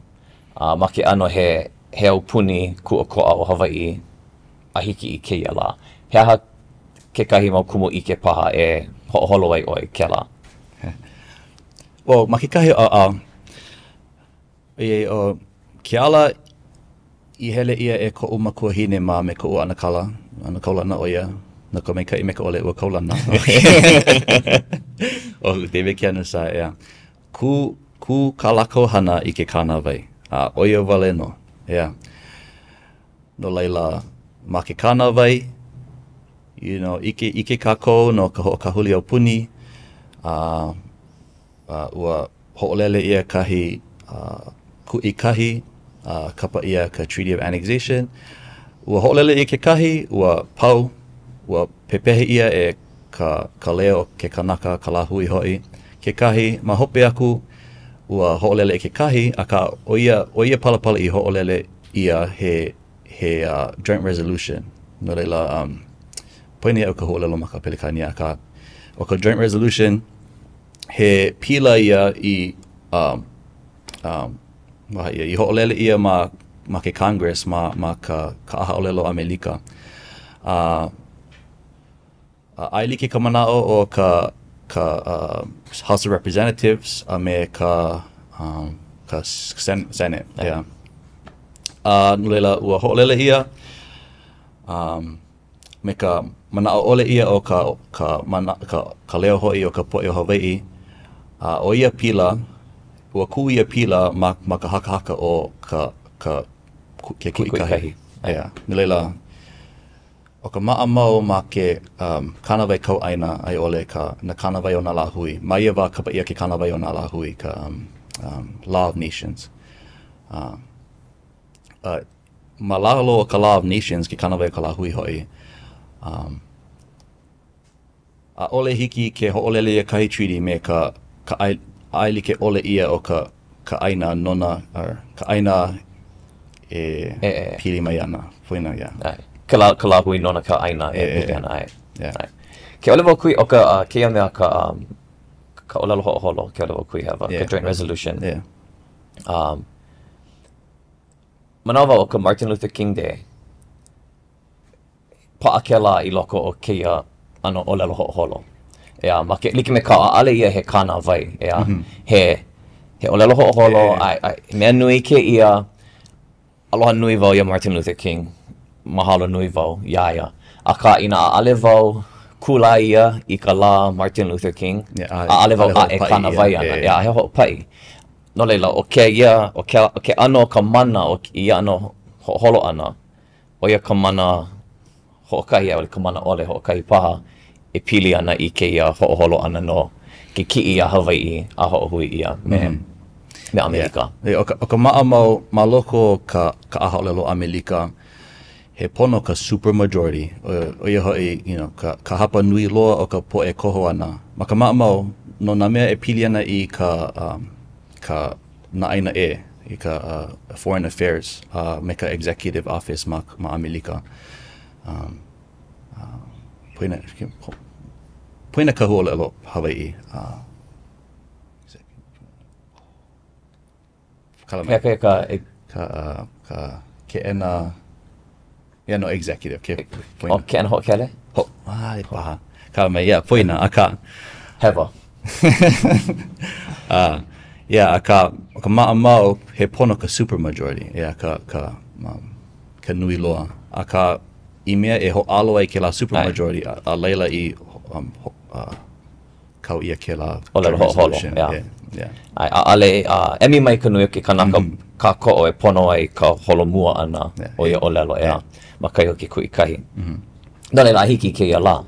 a ma ke ʻano he, he aupuni kūʻokoʻa ʻo Hawaiʻi a hiki i kēia lā? He aha kekahi mau kumu ʻike paha e hoʻoholo ai ʻoe i kēlā? Well, ma kekahi ʻaoʻao, ʻoiai ʻo ke ala i hele ʻia e koʻu makuahine mā me koʻu ʻanakala, ʻano kaulana ʻo ia, no ka maikaʻi me ka ʻole, ua kaulana. ʻO David Keanu Sai, ʻeā. Kū, kū kā lākou hana i ke kānāwai, a ʻo ia wale nō, ʻeā. No laila, ma ke kānāwai, you know, ʻike, ʻike kākou no ka hoʻokahuli aupuni, a a ua hoʻolele ʻia kahi kuʻikahi, a kapa ʻia ka Treaty of Annexation. Ua hoʻolele ʻia kekahi, ua pau, ua pepehi ʻia e ka, ka leo o ke kanaka, ka lāhui hoʻi. Kekahi, ma hope aku, ua hoʻolele ʻia kekahi, akā, ʻo ia, ʻo ia palapala i hoʻolele ʻia he, he uh, joint resolution. No laila, um, poina iaʻu ka huaʻōlelo ma ka Pelekānia, akā, ʻo ka joint resolution, he pila ia i um, um, waha ʻia, i hoʻolele ʻia ma, ma ke Congress, ma, ma ka, ka ʻAhaʻōlelo ʻAmelika. A, a ʻaelike ka manaʻo o ka, ka uh, House of Representatives a me ka, um, ka Senate. Yeah. A no laila, ua hoʻolele ʻia, um, me ka manaʻo ʻole ʻia o ka, ka, mana, ka, ka leo hoʻi o ka poʻe o Hawaiʻi, a ʻo ia pila, ua kū ia pila ma, ma ka hakahaka o ka, ka, ke kuʻikahi. Yeah. No laila, ʻo ka maʻamau ma ke um, kānāwai kauʻāina a i ʻole ka, nā kānāwai o nā lāhui, ma ia wā kapa ʻia ke kānāwai o nā lāhui, ka um, um, Law of Nations. Uh, uh, ma lalo o ka Law of Nations, ke kānāwai o ka lāhui hoʻi, um, ʻaʻole hiki ke hoʻolele ʻia kahi treaty me ka, ka ʻaelike ʻole ʻia o ka, ka ʻāina nona, or, ka ʻāina e, e, e. pili mai ana. Poina, yeah. ʻAe. Ka, lā, ka lāhui nona ka ʻāina e e, pili ana, ʻae. Yeah. ʻAe. Ke ʻole wau kuhi, ʻo ka, uh, kēia mea ka, um, ka ʻōlelo hoʻoholo, ke ʻole wau kuhi hewa, yeah. ka joint resolution. Yeah. Um, Manawa o ka Martin Luther King Day, paʻa kēlā i loko o kēia ʻano ʻōlelo hoʻoholo. ʻEā, ma ke, like me ka ʻaʻale ia he kānāwai, ʻeā. Mm -hmm. He, he ʻōlelo hoʻoholo, a, a mea nui kēia, aloha nui wau iā Martin Luther King, mahalo nui wau iā ia. Akā, inā ʻaʻale wau kulāia i ka lā Martin Luther King, ʻaʻale wau ʻaʻe kānāwai ana, ʻeā, he hoʻopaʻi. No laila, ʻo kēia, ʻo ke, ʻo ke ʻano o ka mana o ia ʻano hoʻoholo ʻana, ʻo ia ka mana hoʻokahi a i ʻole ka mana ʻole hoʻokahi paha e pili ana i kēia hoʻoholo ʻana no ke kiʻi iā Hawaiʻi a hoʻohui ʻia me, mm -hmm. me ʻAmelika. Yeah. ʻO ka, ʻo ka maʻamau ma loko o ka, ka ʻAhaʻōlelo ʻAmelika, he pono ka super majority, ʻo ia hoʻi, you know, ka, ka hapa nui loa o ka poʻe koho ana. Ma ka maʻamau, no nā mea e pili ana i ka, um, ka nā ʻāina ʻē, i ka uh, foreign affairs uh, me ka executive office ma, ma ʻAmelika. Um, uh, poina, poina ka huaʻōlelo Hawaiʻi. Uh, Kala mai. Ka, ka, ka, uh, ka keʻena, yeah, no, executive. Ke, poina. O, keʻena hoʻokele? Ho, ai, paha. Kala mai, yeah, poina, akā. Hewa. uh, yeah, akā, ka maʻamau, he pono ka super majority, yeah, ka, ka, um, ka nui loa. Akā, i mea e hōʻalo ai kēlā super majority, a, a laila i um, ho, uh, kau ʻia kēlā ʻōlelo hoʻoholo. Yeah. Yeah. Yeah. ʻAe, ʻaʻale, uh, emi mai ka nui o ke kanaka mm -hmm. kākoʻo e pono ai ka holomua ʻana yeah. o ia ʻōlelo, ʻeā, yeah. ma kahi o ke kuʻikahi. Mm -hmm. No laila, a hiki i kēia lā,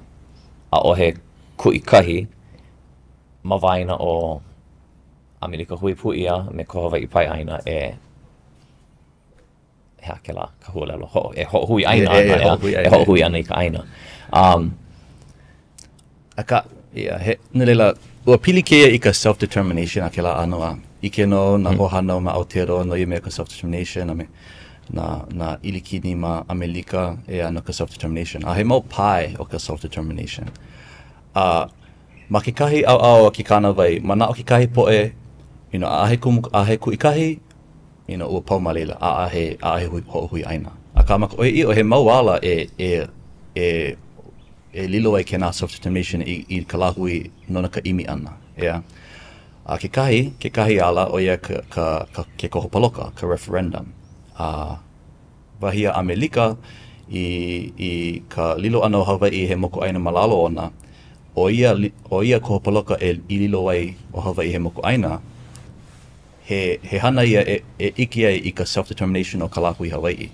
ʻaʻohe kuʻikahi ma waena o ʻAmelika Hui Pū ʻIa me ko Hawaiʻi paeʻāina e he aha kēlā ka huaʻōlelo, ho, e hoʻohui ʻāina ana, e, hoʻohui, e hoʻohui ana i ka ʻāina. Um, Akā, yeah, he, no laila, ua pili kēia i ka self-determination a kēlā ʻano a ʻike nō nā mm. hoahānau ma Aotearoa no ia mea ka self-determination a me nā, nā ʻIlikini ma ʻAmelika e no ka self-determination. A he mau pae o ka self-determination. A ma kekahi ʻaoʻao o ke kānāwai, manaʻo kekahi poʻe, you know, ʻaʻahe kumu, ʻaʻahe kuʻikahi, you know, ua pau ma laila, ʻaʻahe, ʻaʻahe hui, hoʻohui ʻāina. Akā ma ka ʻoiaʻiʻo, he mau ala e, e, e, e lilo ai kēnā self-determination i, i ka lāhui nona ka ʻimi ʻana, ʻeā. A kekahi, kekahi ala, ʻo ia ka, ka, ka, ke koho paloka, ka referendum. A wahi a ʻAmelika, i, i ka lilo ʻana o Hawaiʻi he mokuʻāina ma lalo ona, ʻo ia, ʻo ia koho paloka e i lilo ai ʻo Hawaiʻi he mokuʻāina, he, he hana ia e, e ʻike ai i ka self-determination o ka lāhui Hawaiʻi.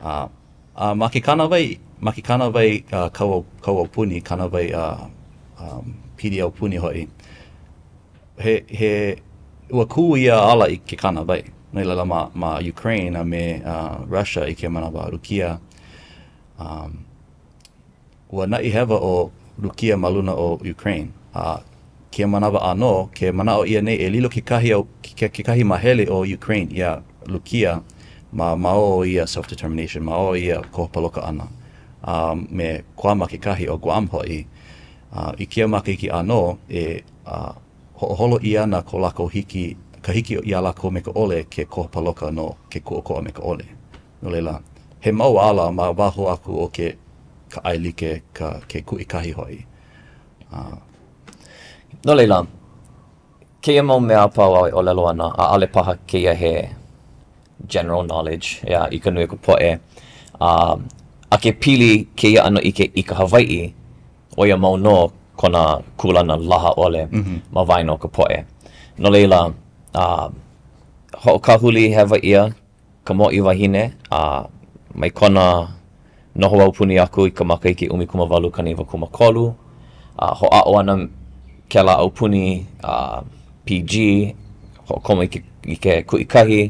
A, a ma ke kānāwai, ma ke kānāwai uh, kau, kau aupuni, kānāwai uh, um, pili aupuni hoʻi, he, he, ua kū ia ala i ke kānāwai. No laila ma, ma Ukraine a me uh, Russia i kēia manawa, Rukia, um, Ua naʻi hewa ʻo Lukia ma luna o Ukraine, a kēia manawa ʻānō, ke manaʻo ʻia nei e lilo kekahi kekahi māhele o Ukraine iā Lukia ma ma o ia self-determination, ma o ia koho paloka ʻana, a me Kuama kekahi, ʻo Guam hoʻi. A i kēia makahiki ʻānō, e hoʻoholo ʻia ana ko lākou hiki, ka hiki iā lākou me ka ʻole ke koho paloka no ke kūʻokoʻa me ka ʻole. No laila, he mau ala ma waho aku o ke ka ʻaelike, ka ke kuʻikahi hoʻi. A. No laila, kēia mau mea a pau āu e ʻōlelo ana, ʻaʻole paha kēia he general knowledge, ʻeā, i ka nui o ka poʻe. A, a ke pili kēia ʻano ʻike i ka Hawaiʻi, ʻo ia mau nō kona kūlana laha ʻole mm -hmm. ma waena o ka poʻe. No laila, a, hoʻokahuli hewa ʻia ka Mōʻī Wahine, a mai kona noho aupuni aku i ka makahiki 1893, a hoʻāʻo ana kēlā aupuni a PG, hoʻokomo i ke, i ke kuʻikahi,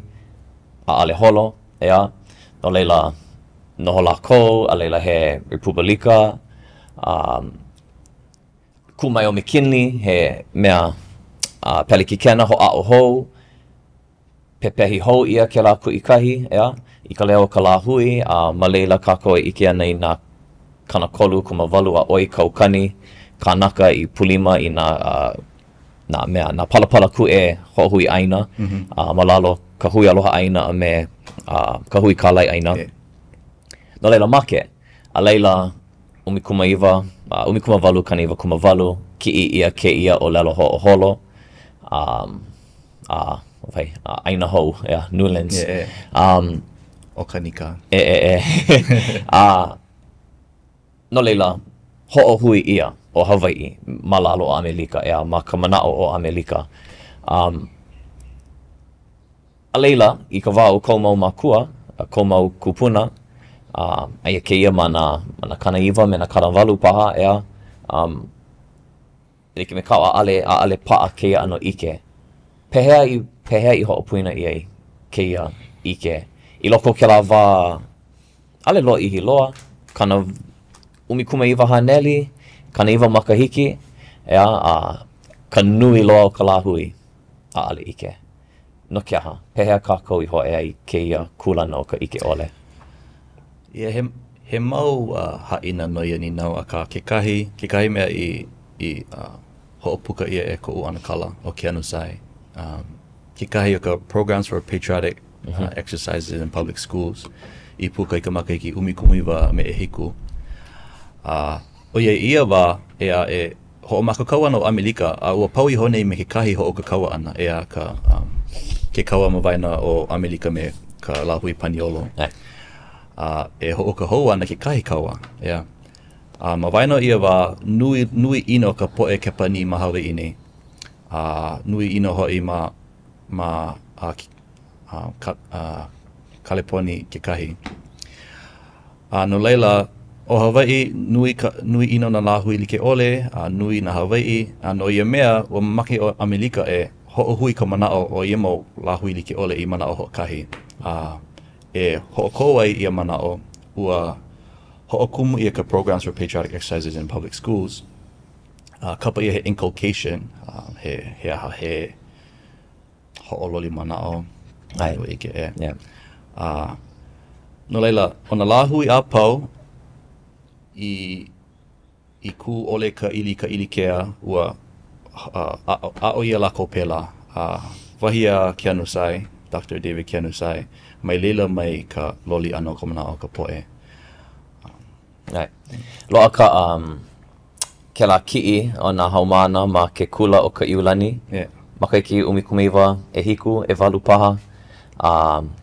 ʻaʻole holo, ʻeā. No laila, noho lākou, a laila he repubalika, a kū mai ʻo McKinley, he mea a pelekikena hoʻāʻo hou, Pepehi hou ʻia kēlā kuʻikahi, ʻeā, i ka leo o ka lāhui, a ma laila kākou e ʻike ana i nā 38 a ʻoi kaukani kānaka i pūlima i nā. nā mea, nā palapala kūʻē hoʻohui ʻāina ma lalo ka Hui Aloha ʻĀina a me ka Hui Kālai ʻĀina. No laila, make. A laila, 19, 18 98, kiʻi ʻia kēia ʻōlelo hoʻoholo, a, a, wai, a ʻāina hou, yeah, Newlands. Yeah, yeah. Um, ʻO Kanika. E, e, e. a, no laila, hoʻohui ʻia ʻo Hawaiʻi ma lalo o ʻAmelika, ʻeā, ma ka manaʻo o ʻAmelika. Um, A laila, i ka wā o kou mau mākua, kou mau kūpuna, a aia kēia ma nā, ma nā 90 me nā 80 paha, ʻeā, um, e like me kāu, ʻaʻale, ʻaʻale paʻa kēia ʻano ʻike. Pehea i, pehea i hoʻopoina ʻia ai kēia ʻike i loko o kēlā wā, ʻaʻole lōʻihi loa, kana 19 haneli, 90 makahiki, ʻeā, a ka nui loa o ka lāhui, ʻaʻale ʻike. No ke aha? Pehea kākou i hōʻea i kēia kūlana o ka ʻike ʻole? Yeah, he, he mau uh, haʻina no ia nīnau, akā kekahi, kekahi mea i, i uh, hoʻopuka ʻia e koʻu ʻanakala ʻo Keanu Sai. Um, kekahi o ka Programs for Patriotic mm -hmm. uh, Exercises in Public Schools i puka i ka makahiki 19 a me ʻehiku. A uh, ʻoiai ia wā, ʻeā, e Hoʻomākaukau ana ʻo ʻAmelika, a ua pau iho nei me kekahi hoʻouka kaua ʻana, ʻeā, ka, um, ke kaua ma waena o ʻAmelika me ka lāhui Paniolo. A e hoʻouka hou ana kekahi kaua, ʻeā. A ma waena o ia wā, nui, nui ʻino ka poʻe Kepanī ma Hawaiʻi nei. A nui ʻino hoʻi ma, ma, a, a, ka, a, Kaleponi kekahi. A no laila, ʻo Hawaiʻi, nui ka, nui ʻino nā lāhui like ʻole, a nui nā Hawaiʻi, a no ia mea, ua mamake ʻo ʻAmelika e hoʻohui ka manaʻo o ia mau lāhui like ʻole i manaʻo hoʻokahi. A e hoʻokō ai ia manaʻo, ua hoʻokumu ʻia ka Programs for Patriotic Exercises in Public Schools, a kapa ʻia he inculcation, a he, he aha, he hoʻololi manaʻo, ʻae, ua ʻike, ʻe. Yeah. A no laila, ʻo nā lāhui a pau i, i kū ʻole ka ʻili ka ʻilikea, ua aʻo, aʻo ʻia lākou pēlā. A wahi a Keanu Sai, Doctor David Keanu Sai, mai laila mai ka loli ʻana o ka manaʻo o ka poʻe. ʻAe. Loaʻa ka, um, kēlā kiʻi o nā haumāna ma ke kula ʻo Kaʻiulani. Yeah. Makahiki 19, ʻehiku, ʻewalu paha. Um,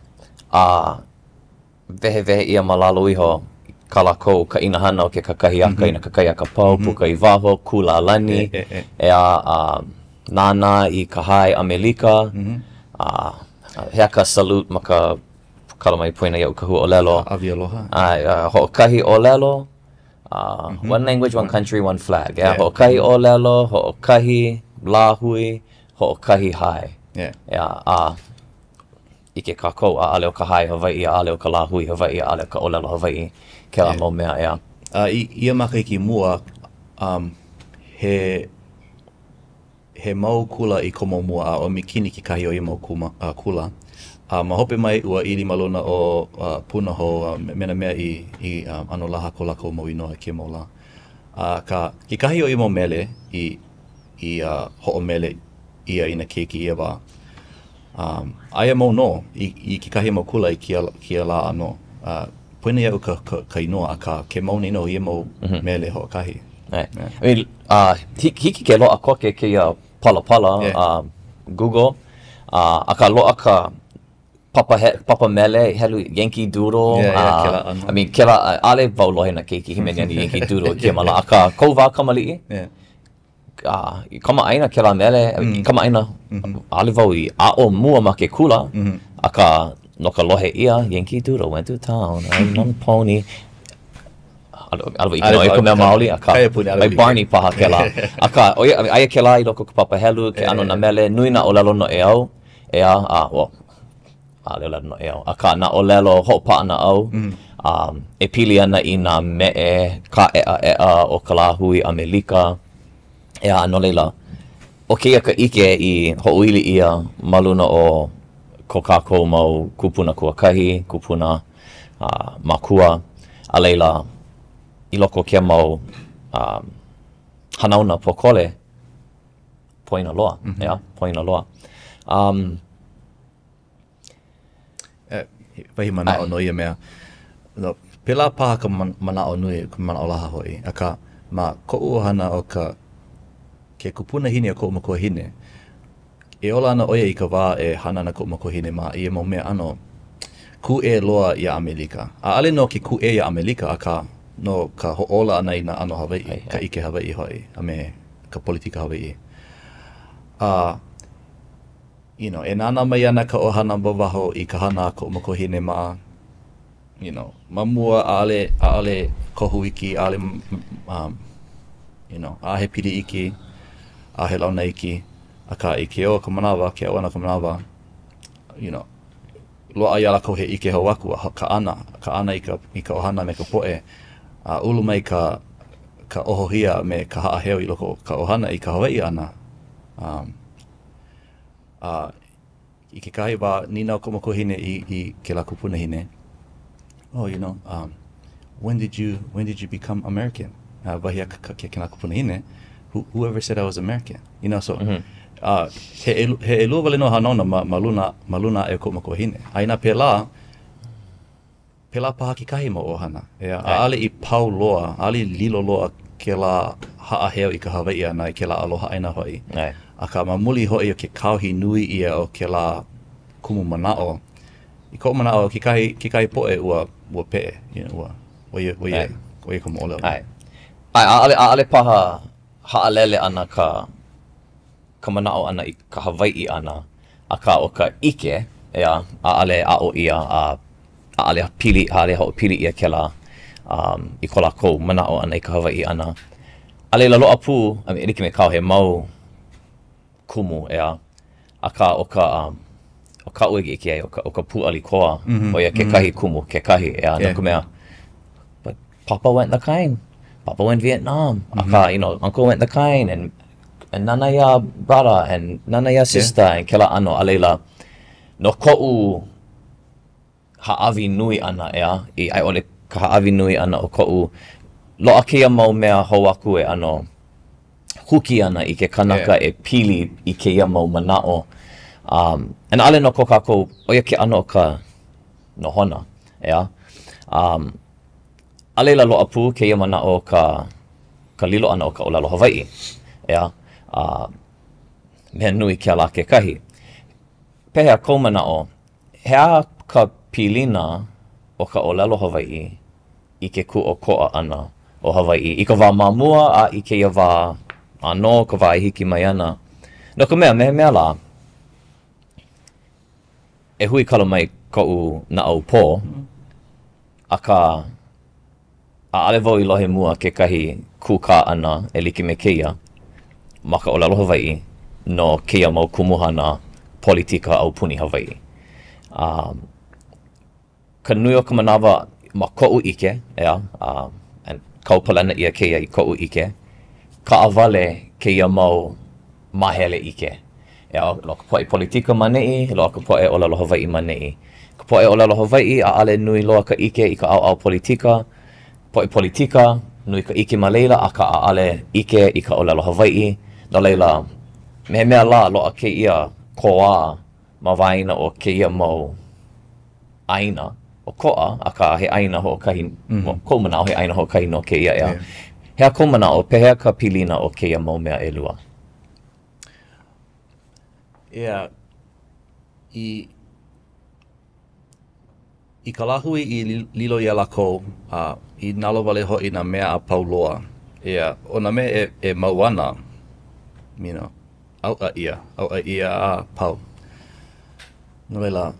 a wehewehe ʻia ma lalo iho kā lākou kaʻina hana o ke kakahiaka mm -hmm. i nā kakahiaka pau, mm -hmm. puka i waho, kū lālani, e, e, e. ʻeā, a nānā i ka hae ʻAmelika, mm -hmm. a he aha ka salute ma ka Kala mai poina iaʻu ka huaʻōlelo. Hāʻawi aloha. ʻAe, uh, hoʻokahi ʻōlelo, uh, mm -hmm. one language, one country, one flag. Yeah, yeah. Hoʻokahi ʻōlelo, hoʻokahi lāhui, hoʻokahi hae. Yeah. Yeah, a uh, ʻike kākou, ʻaʻale ʻo ka hae Hawaiʻi, ʻaʻale ʻo ka lāhui Hawaiʻi, ʻaʻale ʻo ka ʻōlelo Hawaiʻi, kēlā yeah. mau mea, ʻeā. A uh, i ia makahiki mua, um, he He mau kula i komo mua a ʻo McKinney kekahi o ia mau kuma, uh, kula. A ma hope mai ua ili ma luna o uh, Punahou a me nā mea i, i um, ʻano laha ko lākou mau inoa i kēia mau lā. Akā, kekahi o ia mau mele i, i uh, hoʻomele ʻia i nā keiki i ia wā, um, aia mau nō i, i kekahi mau kula i kēia, kēia lā ʻānō. Uh, poina iaʻu ka, ka, ka inoa, akā, ke mau nei nō ia mau mm -hmm. mele hoʻokahi. Yeah. I mean, uh, hiki ke loaʻa koke kēia palapala, yeah. uh, Google, uh, akā loaʻa ka papa, he, papa mele, helu Yankee Doodle. Yeah, yeah, uh, kēlā ʻano. I mean, kēlā, ʻaʻole wau lohe nā keiki hīmeni ana Yankee Doodle i kēia mau lā, akā, kou wā kamaliʻi, yeah. uh, i kamaʻāina kēlā mele, mm. i kamaʻāina, mm -hmm. ʻaʻole wau i aʻo mua ma ke kula, mm -hmm. akā, no ka lohe ʻia, Yankee Doodle went to town, riding on a pony. ʻAʻole wau ʻike no ka mea maoli, akā, like Barney paha kēlā. Akā, ʻo ia, aia kēlā i loko o ka papa helu, ke ʻano nā mele, nui nā ʻōlelo noʻeau, ʻeā, a, well, ʻaʻole ʻōlelo noʻeau, akā nā ʻōlelo hoʻopaʻanaʻau um, e pili ana i nā meʻe kāʻeʻaʻeʻa o ka lāhui ʻAmelika, ʻeā, no laila, ʻo kēia ka ʻike i hoʻoili ʻia ma luna o ko kākou mau kūpuna kuakahi, kūpuna uh, makua, a laila, i loko o kēia mau um, hanauna pōkole, Poina loa, mm -hmm. ʻeā, poina loa. Um, e, wahi manaʻo no ia mea. No, pēlā paha ka manaʻo nui, ka manaʻo laha hoʻi. Akā, ma koʻu ʻohana o ka ke kupunahine o koʻu makuahine, e ola ana ʻo ia i ka wā e hana ana koʻu makuahine ma ia mau mea ʻano kūʻē loa iā ʻAmelika. ʻAʻole no ke kūʻē iā ʻAmelika, akā, no ka hoʻōla ʻana i nā ʻano Hawaiʻi, ka ʻike Hawaiʻi hoʻi, a me ka politika Hawaiʻi. A, you know, e nānā mai ana ka ʻohana ma waho i ka hana a koʻu makuahine ma, you know, ma mua ʻaʻole, ʻaʻole kohu iki, ʻaʻole, um, you know, ʻaʻohe pili iki, ʻaʻohe launa iki, akā i ke ō ka manawa, ke aʻo ʻana ka manawa, you know, loaʻa iā lākou he ʻike hou aku a kaʻana, kaʻana i ka, i ka ʻohana me ka poʻe, a ulu mai ka, ka ohohia a me ka haʻaheo i loko o ka ʻohana i ka Hawaiʻi ʻana. Um, a i kekahi wā, nīnau koʻu makuahine i, i kēlā kupunahine, oh, you know, um, when did you, when did you become American? Uh, wahi a ka, ke, kēlā kupunahine, who, whoever said I was American? You know, so, mm -hmm. uh, he, he ʻelua wale nō hanauna ma, ma luna, ma luna aʻe o koʻu makuahine. A inā pēlā, Pēlā paha kekahi mau ʻohana, ʻeā, ʻaʻole i pau loa, ʻaʻole i lilo loa kēlā haʻaheo i ka Hawaiʻi ʻana, i kēlā aloha ʻāina hoʻi. Akā, ma muli hoʻi o ke kāohi nui ʻia o kēlā kumu manaʻo, i koʻu manaʻo, kekahi, kekahi poʻe ua, ua peʻe, you know, ua, ʻo ia, ʻo ia, ʻo ia ka moʻolelo. ʻAe. ʻAe, ʻaʻole, ʻaʻole paha haʻalele ʻana ka ka manaʻo ʻana i ka Hawaiʻi ʻana, akā ʻo ka ʻike, ʻeā, ʻaʻole aʻo ʻia a ʻaʻole pili, ʻaʻole hoʻopili ʻia kēlā um, i ko lākou manaʻo ʻana i ka Hawaiʻi ʻana. A laila loaʻa pū, I mean, e like me kāu, he mau kumu, ʻeā, akā ʻo ka, um, ʻo kaʻu i ʻike ai, ʻo ka, ʻo ka pūʻali koa, mm -hmm. ʻo ia kekahi mm -hmm. kumu, kekahi, ʻeā, no ka mea, but Papa went the kind, Papa went Vietnam, mm -hmm. akā, you know, Uncle went the kind, and and nana iā brother, and nana iā sister, yeah. and kēlā ʻano, a laila, no koʻu hāʻawi nui ʻana, ʻeā, i a i ʻole ka hāʻawi nui ʻana o koʻu, loaʻa kēia mau mea hou aku e ʻano huki ana i ke kanaka yeah. e pili i kēia mau manaʻo. Um, and ʻaʻole no ko kākou, ʻo ia ke ʻano o ka nohona, ʻeā. Um, a laila loaʻa pū kēia manaʻo o ka, ka lilo ʻana o ka ʻōlelo Hawaiʻi, ʻeā, a mea nui kēlā kekahi. Pehea kou manaʻo, he aha ka pilina o ka ʻōlelo Hawaiʻi i ke kūʻokoʻa ʻana o Hawaiʻi i ka wā ma mua a i kēia wā ʻānō, ka wā e hiki mai ana? No ka mea, me he mea lā, e huikala mai koʻu naʻaupō, akā, ʻaʻole wau i lohe mua kekahi kūkā ʻana e like me kēia ma ka ʻōlelo Hawaiʻi no kēia mau kumuhana politika aupuni Hawaiʻi. A ka nui o ka manawa ma koʻu ʻike, ʻeā, a and kaupalena ʻia kēia i koʻu ʻike, kaʻawale kēia mau māhele ʻike. ʻEā, loaʻa ka poʻe politika ma neʻi, loaʻa ka poʻe ʻōlelo Hawaiʻi ma neʻi. Ka poʻe ʻōlelo Hawaiʻi, ʻaʻole nui loa ka ʻike i ka ʻaoʻao politika. Poʻe politika, nui ka ʻike ma laila, akā ʻaʻole ʻike i ka ʻōlelo Hawaiʻi. No laila, me he mea lā, loaʻa kēia kōā ma waena o kēia mau ʻāina ʻokoʻa, akā he ʻāina hoʻokahi, mm -hmm. koʻu manaʻo he ʻāina hoʻokahi nō kēia, ʻeā. Yeah. He aha kou manaʻo, pehea ka pilina o kēia mau mea ʻelua? ʻEā, i, i ka lāhui i lilo iā lākou, a i nalowale hoʻi nā mea a pau loa, ʻeā, ʻo nā mea e, e mau ana, you know, ʻauʻa ʻia, ʻauʻa ʻia a pau. No laila,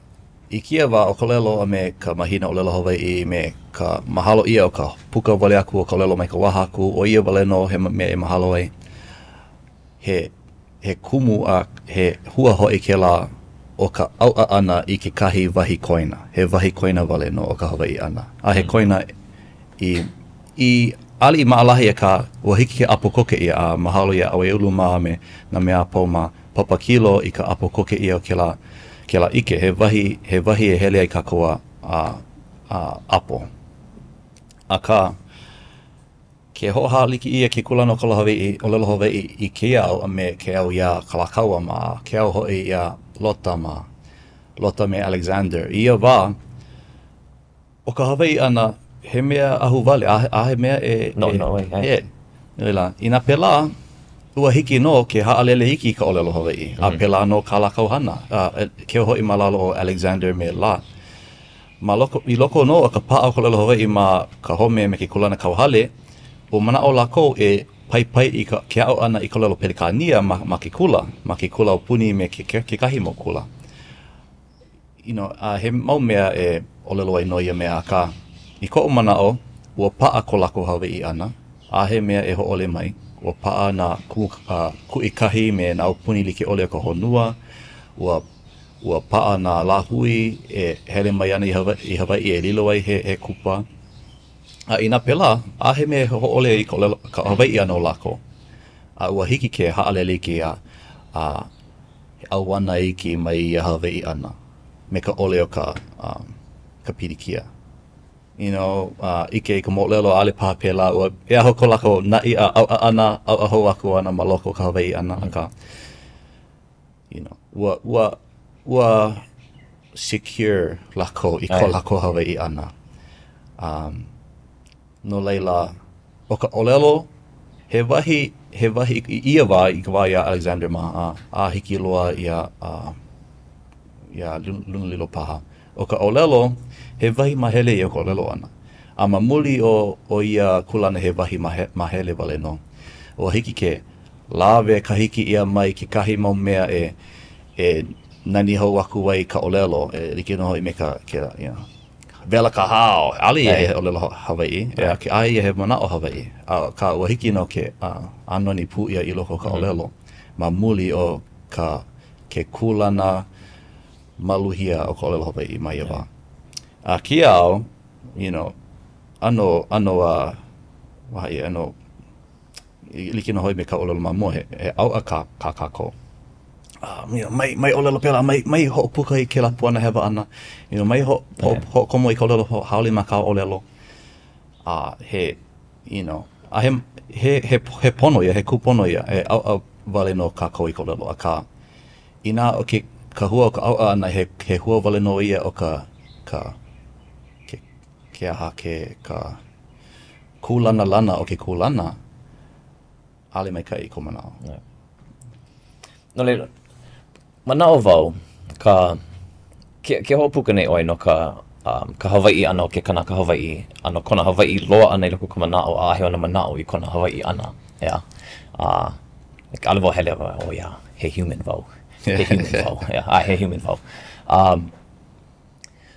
i kēia wā, ʻo ka ʻōlelo a me ka mahina ʻōlelo Hawaiʻi, me ka mahalo ʻia o ka puka wale aku o ka ʻōlelo mai ka waha aku, ʻo ia wale nō he mea e mahalo ai. He, he kumu a he hua hoʻi kēlā o ka ʻauʻa ʻana i kekahi wahi koina, he wahi koina wale nō o ka Hawaiʻi ʻana. A he koina i, i, ʻaʻole i maʻalahi akā ua hiki ke ʻapo koke ʻia a mahalo iā Awaiaulu mā a me nā mea a pau ma Papakilo i ka ʻapo koke ʻia o kēlā, kēlā ʻike, he wahi, he wahi e hele ai kākou a, a, a ʻapo. Akā. Ke hoʻohālike ʻia ke kūlana o ka Hawaiʻi, ʻōlelo Hawaiʻi i kēia au a me ke au iā Kalākaua mā, ke au hoʻi iā Lota mā, Lota me Alexander. I ia wā, ʻo ka Hawaiʻi ʻana, he mea ahuwale, ʻaʻohe mea e... Noʻonoʻo ai, ʻae. No laila, inā pēlā, ua hiki nō ke haʻalele iki i ka ʻōlelo Hawaiʻi, a pēlā nō kā lākou hana, a keu hoʻi ma lalo o Alexander me Lot. Ma loko, i loko nō o ka paʻa o ka ʻōlelo Hawaiʻi ma ka home me ke kūlanakauhale, ua manaʻo lākou e paipai i ka, ke aʻo ʻana i ka ʻōlelo Pelekānia ma, ma ke kula, ma ke kula aupuni me ke, ke, kekahi mau kula. You know, a he mau mea e ʻōlelo ai no ia mea, akā, i koʻu manaʻo, ua paʻa ko lākou Hawaiʻi ʻana, ʻaʻohe mea e hōʻole mai, ua paʻa nā kumu kuʻikahi me nā aupuni like ʻole o ka honua, ua Ua paʻa nā lāhui e hele mai ana i Hawaiʻi e lilo ai he kupa. A inā pēlā, ʻaʻohe mea e hōʻole i ka ʻōlelo, ka Hawaiʻi ʻana o lākou. A ua hiki ke haʻalele iki a a ʻauana iki mai ia Hawaiʻi ʻana me ka ʻole o ka ka pilikia. You know, uh, ʻike i ka moʻolelo, ʻaʻole paha pēlā, ua e aho ko lākou naʻi a ʻauʻa ʻana, ʻauʻa hou aku ana ma loko o ka Hawaiʻi ʻana, akā. you know, ua, ua, ua secure lākou i ko lākou Hawaiʻi ʻana. Um, no laila, ʻo ka ʻōlelo, he wahi, he wahi, i ia wā, i ka wā iā Alexander mā, a, a hiki loa iā, uh, iā Lunalilo paha. ʻO ka ʻōlelo, he wahi mahele ia o ka ʻōlelo ʻana. A ma muli o, o ia kūlana he wahi mahe, mahele wale nō, ua hiki ke lawe kahiki ʻia mai kekahi mau mea e, e nani hou aku ai ka ʻōlelo, e like nō hoʻi me ka, ke, you know, wela ka hao, ʻaʻole ia he ʻōlelo Hawaiʻi, ʻeā, ʻaʻole ia he manaʻo Hawaiʻi, akā ua hiki nō ke ʻānoni pū ʻia i loko o ka ʻōlelo ma muli o ka, ke kūlana maluhia o ka ʻōlelo Hawaiʻi ma ia wā. A kēia au, you know, ʻano, ʻano, uh, ʻano, like nō hoʻi me ka ʻōlelo ma mua, he, he ʻauʻa kā, kā kākou. Uh, you know, mai, mai ʻōlelo pēlā, mai, mai hoʻopuka i kēlā puana hewa ʻana, you know, mai ho, ho, hoʻokomo i ka ʻōlelo haole ma kāu ʻōlelo. A uh, he, you know, a he, he, he, he pono ia, he kūpono ia, e ʻauʻa wale nō kākou i ka ʻōlelo, akā, inā ʻo ke, ka hua o ka ʻauʻa ʻana, he, he hua wale nō ia o ka, ka, ke, ke aha, ke, ka, kūlanalana o ke kūlana, ʻaʻole maikaʻi i koʻu manaʻo. Yeah. No laila, manaʻo wau, ka, ke, ke hoʻopuka nei ʻoe no ka, um, ka Hawaiʻi ʻana o ke kanaka Hawaiʻi, a no kona Hawaiʻi loa ʻana i loko o ka manaʻo, a ʻaʻohe ona manaʻo i kona Hawaiʻi ʻana, ʻeā. A, like, ʻaʻole wau hele, oh yeah, he human wau. He human wau, yeah, a he human wau. Um,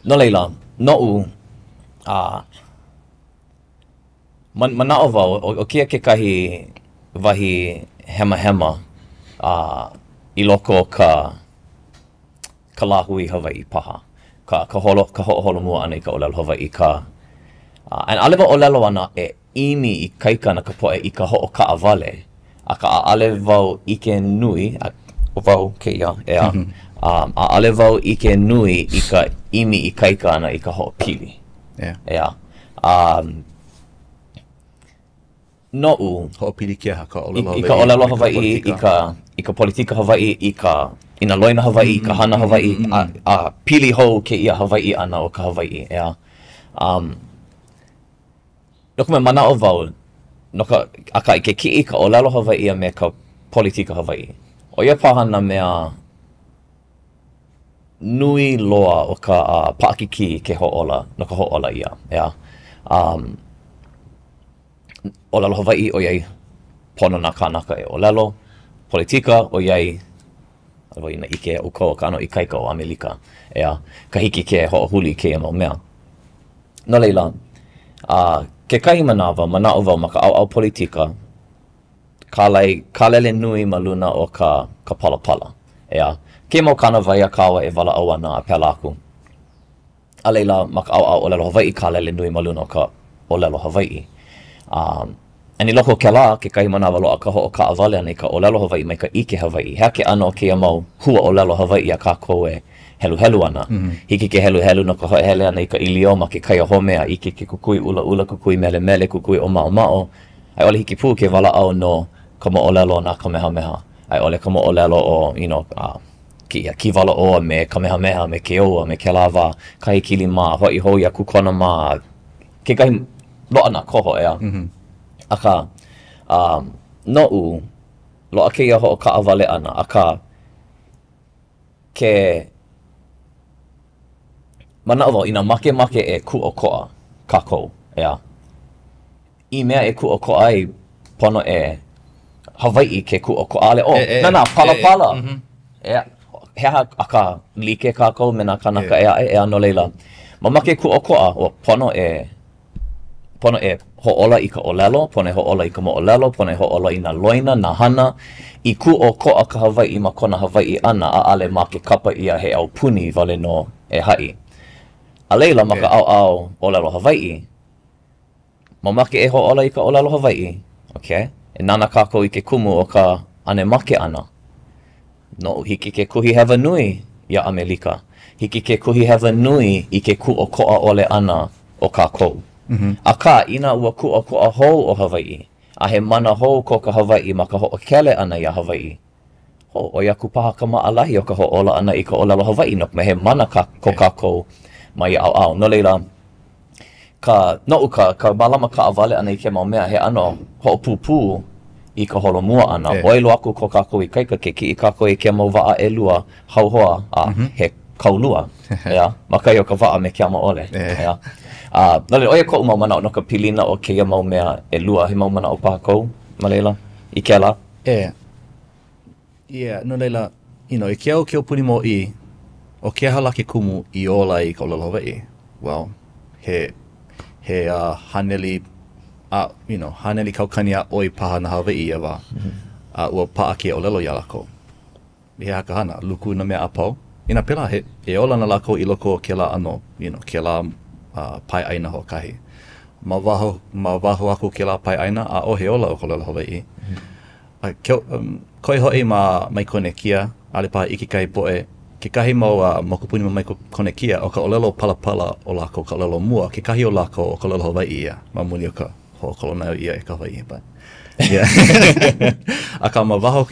no laila, noʻu, uh, Manaʻo wau, ʻo kēia kekahi wahi hemahema i loko o ka ka lāhui Hawaiʻi paha, ka ka holo ka hoʻoholomua ʻana i ka ʻōlelo Hawaiʻi, ka and ʻaʻole wau ʻōlelo ana e ʻimi ikaika ana ka poʻe i ka hoʻokaʻawale, akā ʻaʻole wau ʻike nui, ʻo wau kēia, ʻeā, ʻaʻole wau ʻike nui i ka ʻimi ikaika ʻana i ka hoʻopili. ʻEā. Um, noʻu. Hoʻopili ke aha ka ʻōlelo Hawaiʻi? I ka ʻōlelo Hawaiʻi, i ka, i ka politika Hawaiʻi, i ka, i nā loina Hawaiʻi, i ka hana Hawaiʻi, a, a pili hou kēia Hawaiʻi ʻana o ka Hawaiʻi, ʻeā. Um, no ka mea, manaʻo wau, no ka, akā i ke kiʻi i ka ʻōlelo Hawaiʻi a me ka politika Hawaiʻi, ʻo ia paha nā mea nui loa o ka uh, paʻakikī ke hoʻōla, no ka hoʻōla ʻia, ʻeā. Um, ʻōlelo Hawaiʻi, ʻoiai pono nā kānaka e ʻōlelo, politika, ʻoiai ʻaʻole wau inā ʻike ʻoukou ka ʻano ikaika o ʻAmelika, ʻeā, ka hiki ke hoʻohuli i kēia mau mea. No laila, uh, kekahi manawa, manaʻo wau ma ka ʻaoʻao politika, kālai, kālele nui ma luna o ka, ka palapala. ʻEā, kēia mau kānāwai a kāua e walaʻau ana a pēlā aku. A laila, ma ka ʻaoʻao ʻōlelo Hawaiʻi, kālele nui ma luna o ka ʻōlelo Hawaiʻi. Um, and i loko o kēlā, kekahi manawa loaʻa ka hoʻokaʻawale ʻana i ka ʻōlelo Hawaiʻi mai ka ʻike Hawaiʻi. He aha ke ʻano o kēia mau hua ʻōlelo Hawaiʻi a kākou e heluhelu ana? Mm -hmm. Hiki ke heluhelu no ka hoʻohele ʻana i ka ʻīlio ma ke kaiahome a ʻike ke kukui ʻulaʻula, kukui melemele, kukui ʻōmaʻomaʻo. A i ʻole hiki pū ke walaʻau no ka moʻolelo na Kamehameha, a i ʻole ka moʻolelo o, you know, uh, kēia Kīwalaʻō a me Kamehameha me Keoua me kēlā wā, Kahekili mā, hoʻi hou iā Kukona mā, kekahi loaʻa nā koho, ʻeā? Mm -hmm. Akā, um, noʻu, loaʻa kēia hoʻokaʻawale ʻana, akā, ke manaʻo wau, inā makemake e kūʻokoʻa kākou, ʻeā? I mea e kūʻokoʻa ai, pono e Hawaiʻi ke kūʻokoʻa, ʻaʻole, oh, na nā palapala. ʻEā, he aha, akā, like kākou me nā kānaka ʻē aʻe, ʻeā, no laila, mamake kūʻokoʻa, ua pono e Pono e hoʻōla i ka ʻōlelo, pono e hoʻōla i ka moʻolelo, pono e hoʻōla i nā loina, nā hana, i kūʻokoʻa ka Hawaiʻi ma kona Hawaiʻi ʻana, ʻaʻole ma ke kapa ʻia he aupuni wale nō e haʻi. A laila, ma ka ʻaoʻao ʻōlelo Hawaiʻi, mamake e hoʻōla i ka ʻōlelo Hawaiʻi, okay? E nānā kākou i ke kumu o ka ʻane make ʻana. Noʻu, hiki ke kuhihewa nui iā ʻAmelika. Hiki ke kuhihewa nui i ke kūʻokoʻa ʻole ʻana o kākou. Akā, inā ua kūʻokoʻa hou ʻo Hawaiʻi, a he mana hou ko ka Hawaiʻi ma ka hoʻokele ʻana iā Hawaiʻi, ho, ʻoi aku paha ka maʻalahi o ka hoʻōla ʻana i ka ʻōlelo Hawaiʻi no ka mea he mana ka, ko kākou ma ia ʻaoʻao. No laila, ka, noʻu ka, ka mālama kaʻawale ʻana i kēia mau mea, he ʻano hoʻopūpū i ka holomua ʻana. ʻOi loa aku ko kākou ikaika ke kiʻi kākou i kēia mau waʻa ʻelua hauhoa a mm -hmm. he kaulua, ʻeā, ma kahi o ka waʻa me ke ama ʻole, ʻeā. A, no laila, ʻo ia koʻu mau manaʻo no ka pilina o kēia mau mea ʻelua. He mau manaʻo paha kou ma laila i kēlā? ʻE. Yeah, no laila, you know, i ke au ke aupuni mōʻī, ʻo ke aha lā ke kumu i ola ai ka ʻōlelo Hawaiʻi? Well, he, he uh, haneli, a, you know, haneli kaukani a ʻoi paha nā Hawaiʻi ia wā. Mm -hmm. A ua paʻa kēia ʻōlelo iā lākou. He aha ka hana? Luku nā mea a pau? Inā pēlā, he, e ola ana lākou i loko o kēlā ʻano, you know, kēlā uh, pae ʻāina hoʻokahi. Ma waho, ma waho aku o kēlā pae ʻāina, ʻaʻohe ola o ka ʻōlelo Hawaiʻi. Mm -hmm. A keu, um, koe hoʻi ma Maikonekia, ʻaʻole paha ʻike kahi poʻe, kekahi mau uh, mokupuni ma Maikonekia, ʻo ka ʻōlelo palapala o lākou, ka ʻōlelo mua, kekahi o lākou ʻo ka ʻōlelo Hawaiʻi ia, ma muli o ka hoʻokolonaio ʻia e ka Hawaiʻi. But, yeah. Akā, ma waho,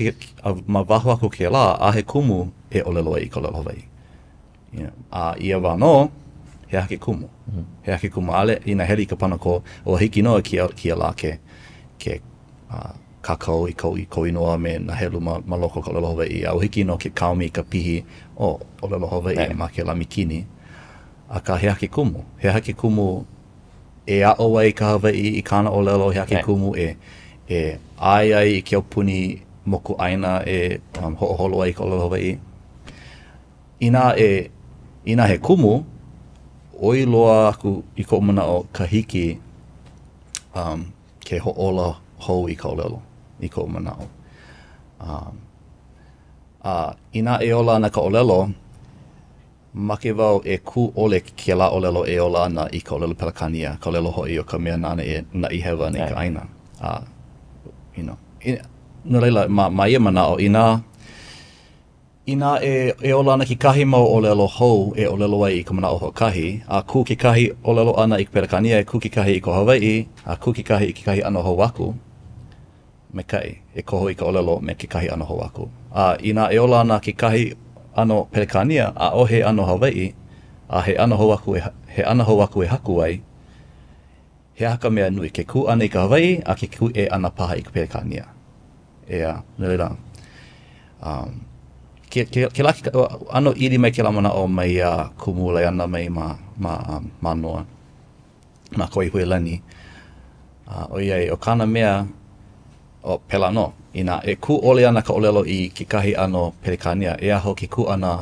ma waho aku kēlā, ʻaʻohe kumu e ʻōlelo ai i ka ʻōlelo Hawaiʻi. Yeah. A ia wā nō, he aha ke kumu? Mm. He aha ke kumu? ʻAʻole, inā hele i ka panakō, ua hiki nō i kēia lā ke, ke uh, kākau i kou, i kou inoa me nā helu ma, ma loko o ka ʻōlelo Hawaiʻi, a ua hiki nō ke kaomi i ka pihi o ʻōlelo Hawaiʻi ma kēlā mikini. Akā, he aha ke kumu? He aha ke kumu e aʻo ai ka Hawaiʻi i kāna ʻōlelo? He aha ke kumu e, e ʻae ai i ke aupuni mokuʻāina e um, hoʻoholo ai i ka ʻōlelo Hawaiʻi? Inā e, inā he kumu, ʻoi loa aku i koʻu manaʻo ka hiki um, ke hoʻōla hou i ka ʻōlelo, i koʻu manaʻo. Um, a inā e ola ana ka ʻōlelo, make wau e kū ʻole kēlā ʻōlelo e ola ana i ka ʻōlelo Pelekānia, ka ʻōlelo hoʻi o ka mea nāna e naʻi hewa ana i ka ʻāina. A, you know, no laila, ma, ma ia manaʻo, inā Inā e, e ola ana kekahi mau ʻōlelo hou e ʻōlelo ai i ka manaʻo hoʻokahi, a kū kekahi ʻōlelo ʻana i ka Pelekānia, e kū kekahi i ko Hawaiʻi, a kū kekahi i kekahi ʻano hou aku, maikaʻi e koho i ka ʻōlelo me kekahi ʻano hou aku. A inā e ola ana kekahi ʻano Pelekānia, ʻaʻohe ʻano Hawaiʻi, a he ʻano hou aku e, he ʻano hou aku e haku ai, he aha ka mea nui, ke kū ʻana i ka Hawaiʻi a ke kūʻē ʻana paha i ka Pelekānia? ʻEā, no laila, um, ke, ke, kēlā ke, ʻano ili mai kēlā manaʻo mai iā Kumu Laiana mai ma, ma um, Mānoa, ma Kawaihuelani. Uh, ʻoiai, ʻo kāna mea, ʻo pēlā nō, inā e kū ʻole ana ka ʻōlelo i kekahi ʻano Pelekānia, e aho ke kū ʻana,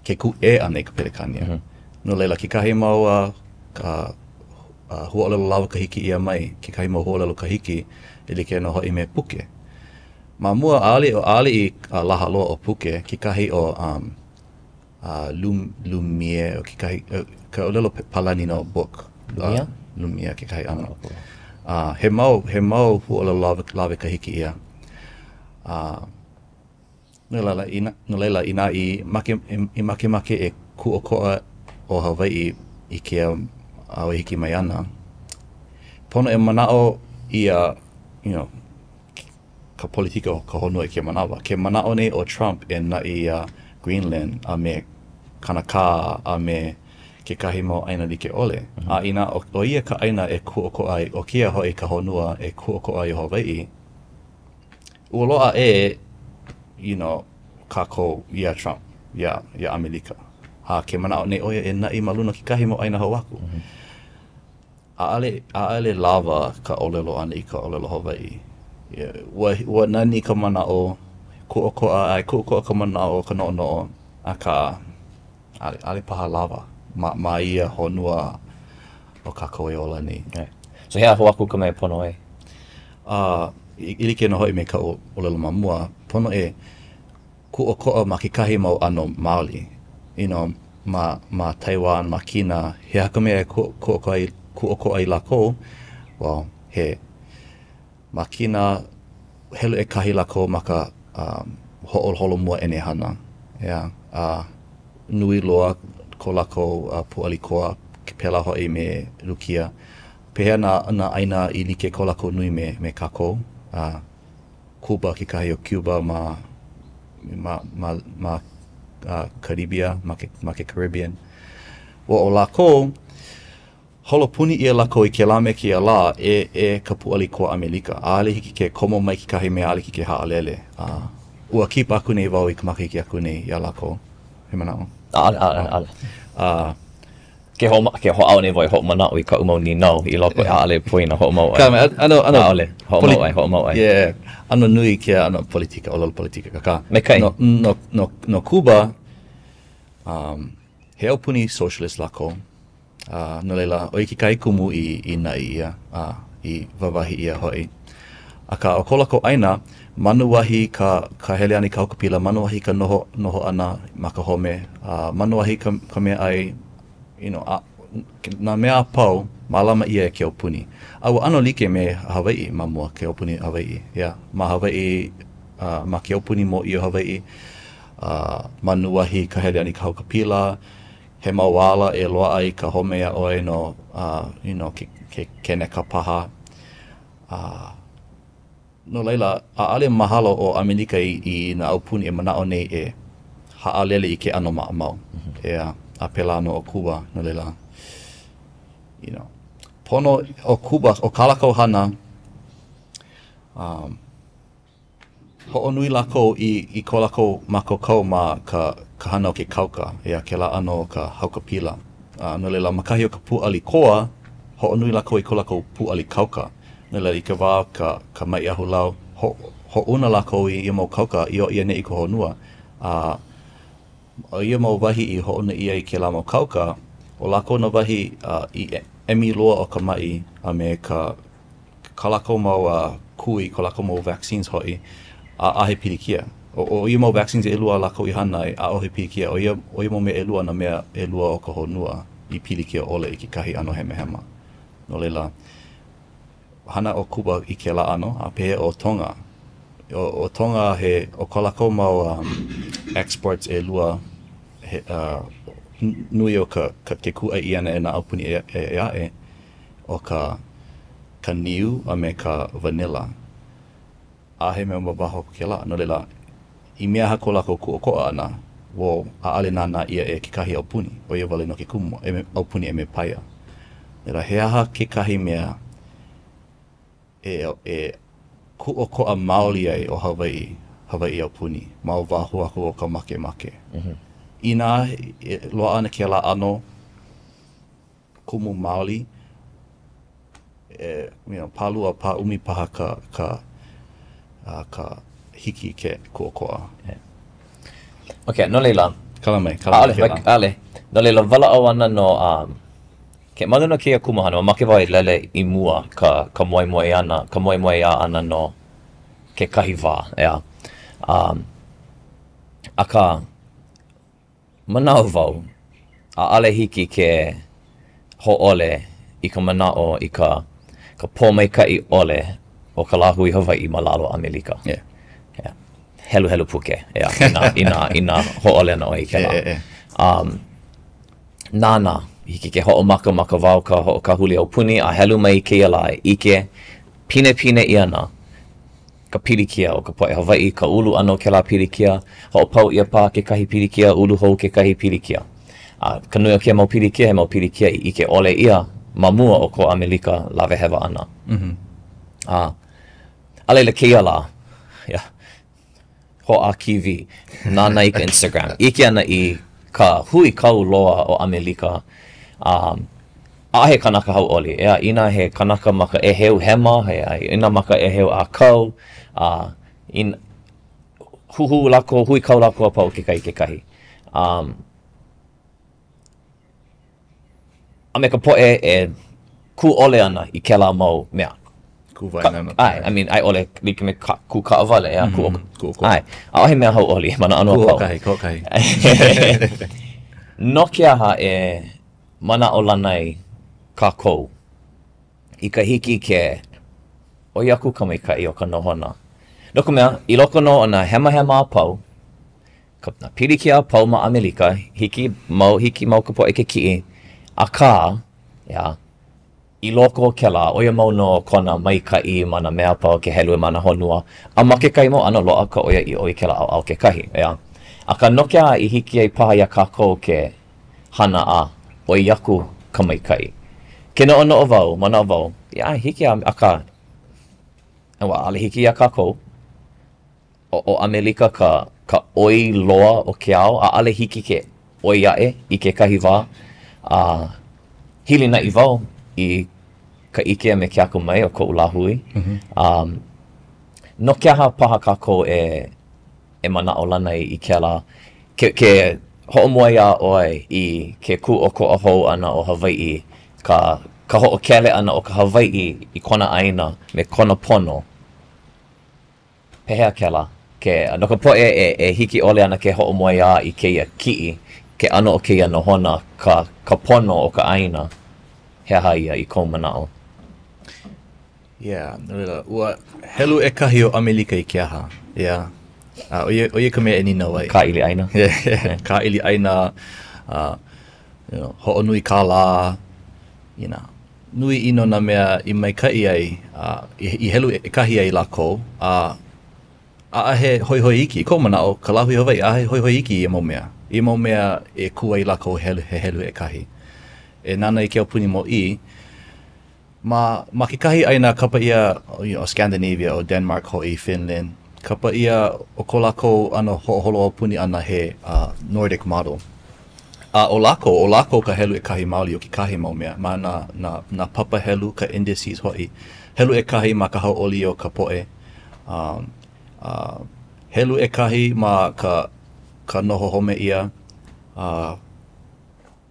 ke kūʻē ʻana i ka Pelekānia. Mm -hmm. No laila, kekahi mau uh, ka, uh, huaʻōlelo lawe kahiki ʻia mai, kekahi mau huaʻōlelo kahiki, e like nō hoʻi me puke. Ma mua, ʻaʻole, ʻaʻole i laha loa ʻo puke, kekahi ʻo um, uh, lum, lumie, o kekahi, ka ʻōlelo Palani no book. Lumia? Uh, lumia kekahi ʻano. Uh, he mau, he mau huaʻōlelo lawe, lawe kahiki ʻia. Uh, No laila, inā, no laila, inā i, make, i makemake e kūʻokoʻa ʻo Hawaiʻi i kēia au e hiki mai ana, pono e manaʻo ʻia. you know, ka politika o ka honua i kēia manawa. Ke manaʻo nei ʻo Trump e naʻi iā Greenland a me Kanakā a me kekahi mau ʻāina like ʻole. A inā ʻo ia ka ʻāina e kūʻokoʻa ai, ʻo kēia hoʻi ka honua e kūʻokoʻa ai ʻo Hawaiʻi, ua loaʻa ʻē, you know, kākou iā Trump, iā, iā ʻAmelika. A ke manaʻo nei ʻo ia e naʻi ma luna o kekahi mau ʻāina hou aku. ʻAʻole, ʻaʻole lawa ka ʻōlelo ʻana i ka ʻōlelo Hawaiʻi. Ua, ua nani ka manaʻo, kūʻokoʻa, ʻae, kūʻokoʻa ka manaʻo, ka noʻonoʻo, akā, ʻaʻole, ʻaʻole paha lawa ma, ma ia honua o kākou e ola nei. So he aha hou aku ka mea e pono ai? A, i like nō hoʻi me kaʻu ʻōlelo ma mua, pono e kūʻokoʻa ma kekahi mau ʻano maoli. You know, ma, ma Taiwan, ma Kina, he aha ka mea e kūʻokoʻa ai, kūʻokoʻa ai lākou? Well, he, ma Kina, helu ʻekahi lākou ma ka um, hoʻoholomua ʻenehana. Yeah. A nui loa ko lākou uh, pūʻali koa, pēlā hoʻi me Lukia. Pehea nā, nā ʻāina i like ko lākou nui me, me kākou? Uh, Kuba kekahi ʻo Cuba ma, ma, ma, ma uh, Karibia, ma ke, ma ke Caribbean. Well, ʻo lākou, holo puni ʻia lākou i kēlā me kēia lā e, e ka pūʻali koa ʻAmelika. ʻAʻole hiki ke komo mai kekahi mea, ʻaʻole hiki ke haʻalele. Uh, ua kipa aku nei wau i ka makahiki aku nei iā lākou. He manaʻo? ʻAʻole, ʻaʻole, ʻaʻole. Uh, Ke hoʻoma, ke hoʻāʻo nei wau e hoʻomanaʻo i kaʻu mau nīnau i loko ʻaʻole e poina hoʻomau ʻoe. Ka ʻano, ʻano. ʻAʻole, hoʻomau ʻoe, hoʻomau ʻoe. Yeah, ʻano nui kēia ʻano politika, ʻōlelo politika, akā. Maikaʻi. No, no, no, no Kuba, um, he aupuni socialist lākou. Uh, no laila, ʻo ia kekahi kumu i, i naʻi ʻia, a i wāwahi ʻia hoʻi. Akā, ʻo ko lākou ʻāina, manuahi ka, ka hele ʻana i ka haukapila, manuahi ka noho, noho ʻana ma ka home, a manuahi ka, ka meaʻai, you know, a, nā mea a pau, mālama ʻia e ke aupuni. A ua ʻano like me Hawaiʻi ma mua, ke aupuni Hawaiʻi. Yeah. Ma Hawaiʻi, uh, ma ke aupuni mōʻī o Hawaiʻi, uh, manuahi ka hele ʻana i ka haukapila, he mau ala e loaʻa i ka home iā ʻoe no, uh, you know, ke, ke keneka paha. Uh, No laila, ʻaʻole mahalo ʻo ʻAmelika i, i nā aupuni e manaʻo nei e haʻalele i ke ʻano maʻamau. ʻEā, a pēlā nō ʻo Kuba, no laila, you know, pono ʻo Kuba, ʻo kā lākou hana, um, hoʻonui lākou i, i ko lākou mākaukau ma ka, ka hana o ke kauka, ʻeā, kēlā ʻano o ka haukapila. A no laila, ma kahi o ka pūʻali koa, hoʻonui lākou i ko lākou pūʻali kauka. No laila, i ka wā o ka, ka maʻi ahulau, ho, hoʻouna lākou i ia mau kauka i ʻō i ʻaneʻi i ka honua. A ʻo ia mau wahi i hoʻouna ʻia i kēlā mau kauka, ʻo lākou nā wahi a, i emi loa o ka maʻi a me ka, kā lākou mau uh, kui, ko lākou mau vaccines hoʻi, a ʻaʻohe pilikia. ʻO, ʻo ia mau vaccines ʻelua a lākou i hana ai, ʻaʻohe pilikia. ʻO ia, ʻo ia mau mea ʻelua nā mea ʻelua o ka honua i pilikia ʻole i kekahi ʻano hemahema. No laila, hana ʻo Kuba i kēlā ʻano, a pehea ʻo Tonga? ʻO, ʻo Tonga, he, ʻo ko lākou mau um, exports ʻelua, he, uh, nui o ka, ka, ke kūʻai ʻia ʻana e nā aupuni ʻē, ʻē aʻe, ʻo ka, ka niu a me ka vanilla. ʻAʻohe mea ma waho o kēlā. No laila, i mea aha ko lākou kūʻokoʻa ʻana, well, ʻaʻole nānā ʻia e kekahi aupuni, ʻo ia wale nō ke kumu, aupuni ʻemepaia. No laila, he aha kekahi mea e, e kūʻokoʻa maoli ai ʻo Hawaiʻi, Hawaiʻi aupuni, ma waho aku o ka makemake? Inā e loaʻa ana kēlā ʻano kumu maoli, e, you know, pālua, pāʻumi paha ka, ka, uh, ka hiki ke kūʻokoʻa. Yeah. Ok, no laila. Kala mai, kala mai. ʻAʻole, ʻaʻole. No laila, walaʻau ana no, um, ke, ma luna o kēia kumuhana, mamake wau e lele i mua ka, ka moemoe ʻana, ka moemoeā ʻana no kekahi wā, ʻeā. Um, akā, Manaʻo wau, ʻaʻole hiki ke hōʻole i ka manaʻo i ka ka pōmaikaʻi ʻole o ka lāhui Hawaiʻi ma lalo o ʻAmelika. Yeah. Yeah. Heluhelu puke, ʻeā, inā, inā, inā hōʻole ana ʻoe i kēlā. Yeah, yeah. Um, nānā, hiki ke hoʻomaka ma ka wā o ka hoʻokahuli aupuni a helu mai i kēia lā e ʻike pinepine ʻia ana. ka pilikia o ka poʻe Hawaiʻi, ka ulu ʻana o kēlā pilikia, hoʻopau ʻia paha kekahi pilikia, ulu hou kekahi pilikia. A ka nui o kēia mau pilikia, he mau pilikia i ʻike ʻole ʻia ma mua o ko ʻAmelika lawe hewa ʻana. Mm -hmm. A, a laila kēia lā, yeah, hoʻā kīwī, nānā i ka Instagram, ʻike ana i ka huikau loa o ʻAmelika, um, ʻaʻohe kanaka hauʻoli, ʻeā, inā he kanaka ma ka ʻēheu hema, he, inā ma ka ʻēheu ʻākau, a in, huhū lākou, huikau lākou a pau kekahi i kekahi. Um, a me ka poʻe e kū ʻole ana i kēlā mau mea. Kū waena ana. ʻAe, I mean, a i ʻole like me ka kū kaʻawale, ʻeā, kū, mm -hmm. kū ʻokoʻa. ʻAe, ʻaʻohe mea hauʻoli ma nā ʻano a pau. Kū hoʻokahi, hoʻokahi. No ke aha e manaʻolana ai kākou i ka hiki ke ʻoi aku ka maikaʻi o ka nohona? No ka mea, i loko nō o nā hemahema a pau, ka nā pilikia a pau ma ʻAmelika, hiki mau, hiki mau ka poʻe ke kiʻi, akā, ʻeā, i loko o kēlā, ʻo ia mau nō kona maikaʻi ma nā mea a pau ke helu ma nā honua, a ma kekahi mau ʻano loaʻa ka ʻoiaʻiʻo i kēlā ʻaoʻao kekahi, ʻeā. Akā, no ke aha i hiki ai paha iā kākou ke hana a ʻoi aku ka maikaʻi? Ke noʻonoʻo wau, manaʻo wau, ʻae, hiki, akā, ua ʻaʻole hiki iā kākou. ʻO ʻo ʻAmelika ka ka ʻoi loa o ke ao, ʻaʻole hiki ke ʻoi aʻe i kekahi wā, a hilinaʻi wau i ka ʻike a me ke akamai o koʻu lāhui. A no ke aha paha kākou e e manaʻolana ai i kēlā, ke ke hoʻomoeā ʻoe i ke kūʻokoʻa hou ʻana o Hawaiʻi, ka ka hoʻokele ʻana o ka Hawaiʻi i kona ʻāina me kona pono. Pehea kēlā? Ke, no ka poʻe e, e hiki ʻole ana ke hoʻomoeā i kēia kiʻi, ke ʻano o kēia nohona, ka, ka pono o ka ʻāina, he aha ia i kou manaʻo? Yeah, no laila, ua helu ʻekahi ʻo ʻAmelika i ke aha? Yeah. A ʻo ia, ʻo ia ka mea e nīnau ai. Kāʻili ʻāina? Yeah, kāʻili ʻāina, uh, you know, hoʻonui kālā, you know. Nui ʻino nā mea i maikaʻi ai, a i helu ʻekahi ai lākou, a ʻaʻahe hoihoi iki, i koʻu manaʻo, ka lāhui Hawaiʻi, ʻaʻahe hoihoi iki i ia mau mea, ia mau mea e kū ai lākou he helu ʻekahi. E nānā i ke aupuni mōʻī, ma ma kekahi ʻāina kapa ʻia you know, Scandinavia, ʻo Denmark hoʻi, Finland, kapa ʻia ʻo ko lākou ʻano hoʻoholo aupuni ʻana he uh, Nordic model. A ʻo lākou, ʻo lākou ka helu ʻekahi maoli o kekahi mau mea, ma nā, nā, nā papa helu, ka indices hoʻi, helu ʻekahi ma ka hauʻoli o ka poʻe, um, uh, helu ʻekahi ma ka, ka noho home ʻia, uh,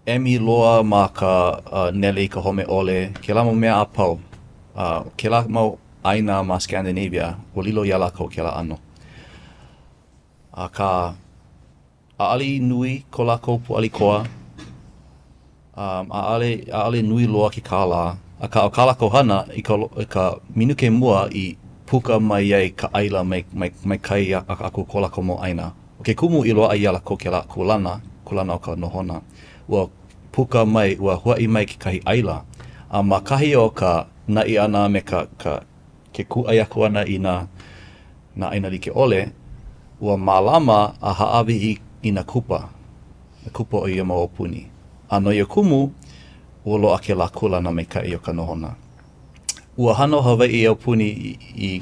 emi loa ma ka uh, nele i ka home ʻole, kēlā mau mea a pau, uh, kēlā mau ʻāina ma Scandinavia, ua lilo iā lākou kēlā ʻano. Akā, ʻAʻole i nui ko lākou pūʻali koa, um, ʻaʻole, ʻaʻole nui loa ke kālā, akā ʻo kā lākou hana i ka, i ka minuke mua i puka mai ai ka ʻaila mai, mai, mai kai aku o ko lākou mau ʻāina. ʻO ke kumu i loaʻa iā lākou kēlā kūlana, kūlana o ka nohona, ua puka mai, ua huaʻi mai kekahi ʻaila, a ma kahi o ka naʻi ʻana a me ka, ka, ke kūʻai aku ʻana i nā nā ʻāina like ʻole, ua mālama a hāʻawi i i nā kupa, nā kupa o ia mau aupuni. A no ia kumu, ua loaʻa kēlā kūlana maikaʻi o ka nohona. Ua hana ʻo Hawaiʻi aupuni i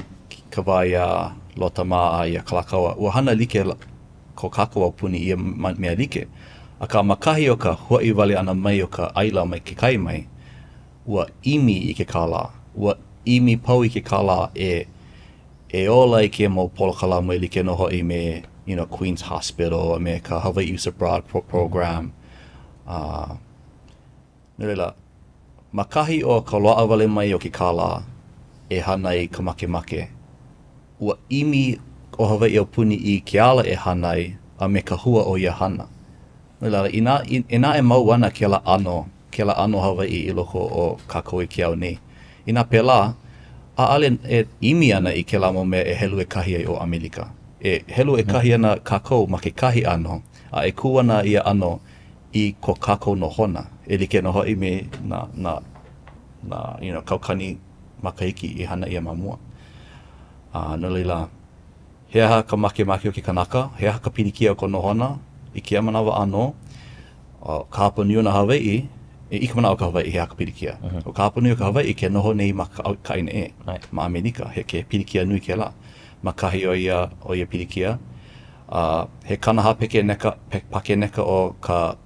ka wā iā Lota mā a iā Kalākaua, ua hana like ko kākou aupuni i ia mea like. Akā, ma kahi o ka huaʻi wale ʻana mai o ka ʻaila mai ke kai mai, ua ʻimi i ke kālā, ua ʻimi pau i ke kālā e e ola ai kēia mau polokalamu e like nō hoʻi me you know, Queen's Hospital a me ka Hawaii Youth Abroad Program. Uh, no laila, ma kahi o ka loaʻa wale mai o ke kālā e hana ai ka makemake, ua ʻimi ʻo Hawaiʻi aupuni i ke ala e hana ai a me ka hua o ia hana. No laila, inā, inā e mau ana kēlā ʻano, kēlā ʻano Hawaiʻi i loko o kākou i ke ao nei, inā pēlā, ʻaʻole e ʻimi ana i kēlā mau mea e helu ʻekahi ai ʻo ʻAmelika. E helu ʻekahi ana kākou ma kekahi ʻano, a e kū ana ia ʻano i ko kākou nohona, e like nō hoʻi me nā, nā, nā, you know, kaukani makahiki i hana ʻia ma mua. A no laila, he aha ka makemake o ke kanaka? He aha ka pilikia o ka nohona i kēia manawa ʻānō? ʻO ka hapanui o nā Hawaiʻi, i ka manaʻo o ka Hawaiʻi, he aha ka pilikia? ʻO ka hapanui o ka Hawaiʻi ke noho nei ma ka ʻāina ʻē, ma ʻAmelika, he ke pilikia nui kēlā. Ma kahi o ia, o ia pilikia, a he 40 pekeneka, pakeneka o ka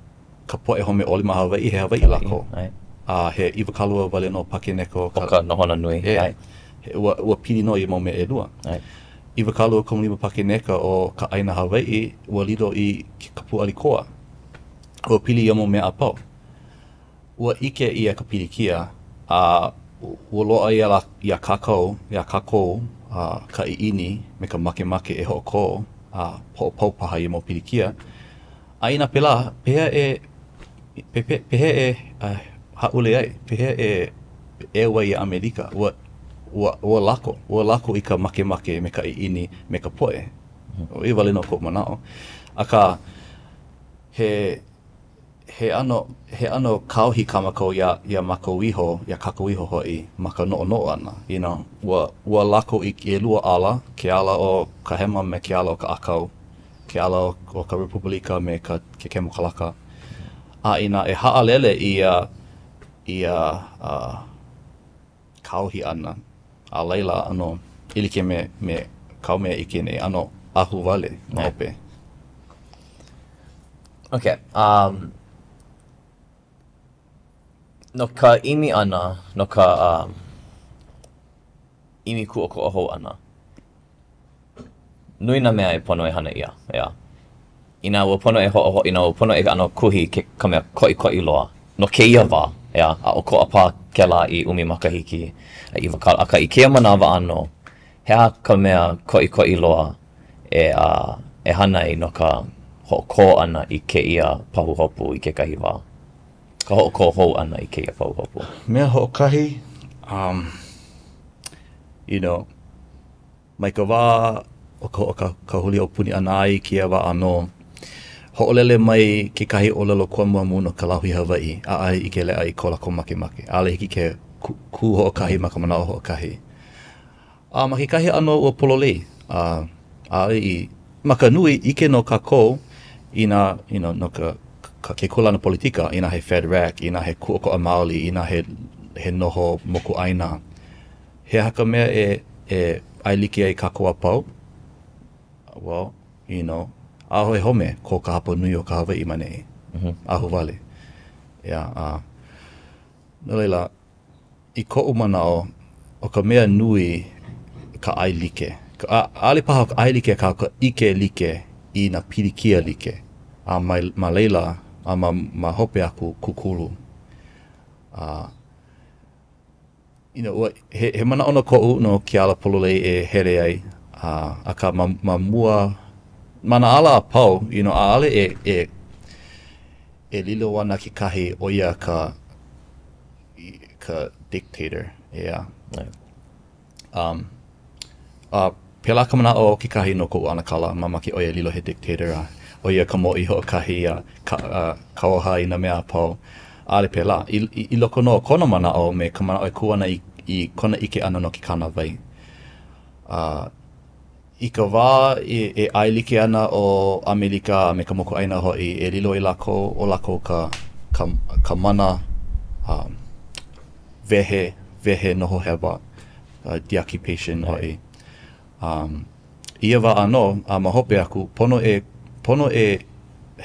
ka poʻe home ʻole ma Hawaiʻi, he Hawaiʻi lākou. A he 20 wale nō pakeneka o ka... O ka nohona nui. ʻEa. Ua, ua pili nō ia mau mea ʻelua. 25 pakeneka o ka ʻāina Hawaiʻi, ua lilo i ka pūʻali koa. Ua pili ia mau mea a pau. Ua ʻike ʻia ka pilikia, a ua loaʻa ia iā kākou, iā kākou ka ʻiʻini me ka makemake e hoʻokō a hoʻopau paha ia mau pilikia. A inā pēlā, pehea e, pe, pe, pehea e hāʻule ai, pehea e ʻeu ai iā ʻAmelika? Ua, ua, ua lako, ua lako i ka makemake me ka ʻiʻini me ka poʻe. ʻO ia wale nō koʻu manaʻo. Akā, he, he ʻano, he ʻano kāohi kā mākou iā, iā mākou iho, iā kākou iho hoʻi ma ka noʻonoʻo ʻana, you know, ua, ua lako i ʻelua ala, ke ala o ka hema me ke ala o ka ʻākau, ke ala o ka Repubulika me ka, ke Kemokalaka. A inā e haʻalele i ia, ia, uh, kāohi ʻana, a laila, ʻano, e like me, me kāu mea ʻike nei, ʻano ahuwale ma hope. Okay, um, no ka ʻimi ʻana, no ka um, ʻimi kūʻokoʻa hou ʻana, Nui nā mea e pono e hana ʻia, ʻeā. Inā ua pono e hoʻoho, inā ua pono e ʻano kuhi ke, ka mea koʻikoʻi loa no kēia wā, ʻeā, a ʻokoʻa paha kēlā i ʻumi makahiki a 20, akā i kēia manawa ʻānō, he aha ka mea koʻikoʻi loa e, a, e hana ai no ka hoʻokō ʻana i kēia pahuhopu i kekahi wā? Ka hoʻokō hou ʻana i kēia pahuhopu. Mea hoʻokahi, um, you know, Mai ka wā o ka hoʻokahuli aupuni ʻana a i kēia wā ʻānō, hoʻolele mai kekahi ʻōlelo kūamuamu no ka lāhui Hawaiʻi, ʻaʻohe ʻike leʻa i ko lākou makemake. ʻAʻole hiki ke kū hoʻokahi ma ka manaʻo hoʻokahi. A ma kekahi ʻano ua pololei, a ʻaʻole i, ma ka nui, ʻike nō kākou i nā, you know, no ka, ka ke kūlana politika, inā he Fed Rec, inā he kūʻokoʻa maoli, inā he, he noho mokuʻāina. He aha ka mea e e ʻaelike ai kākou a pau? Well, you know, ʻaʻohe home ko ka hapa nui o ka Hawaiʻi ma neʻi. Mm -hmm. Ahuwale. Yeah, uh, no laila, i koʻu manaʻo, ʻo ka mea nui ka ʻaelike. ʻAʻole paha ka ʻaelike akā ka ʻike like i nā pilikia like. A ma, ma laila, a ma, ma hope aku kūkulu. A uh, You know, ua, he, he manaʻo nō koʻu no ke ala pololei e hele ai, a, akā ma, ma mua, ma nā ala a pau, you know, ʻaʻole e, e, e lilo ana kekahi ʻo ia ka, ka dictator, ʻeā. Um, a pēlā ka manaʻo o kekahi no koʻu ʻanakala, mamake ʻo ia lilo he dictator a ʻo ia ka mōʻī hoʻokahi a ka, a kauoha i nā mea a pau. ʻAʻole pēlā. I, i, i loko nō o kona manaʻo me ka manaʻo e kū ana i, i kona ʻike ʻana no ke kānāwai. A i ka wā e, e ʻaelike ana ʻo ʻAmelika a me ka mokuʻāina hoʻi, e lilo ai lākou, ʻo lākou ka, ka, ka mana um, wehe, wehe noho hewa, uh, deoccupation hoʻi. Um, i ia wā ʻānō, a ma hope aku, pono e, pono e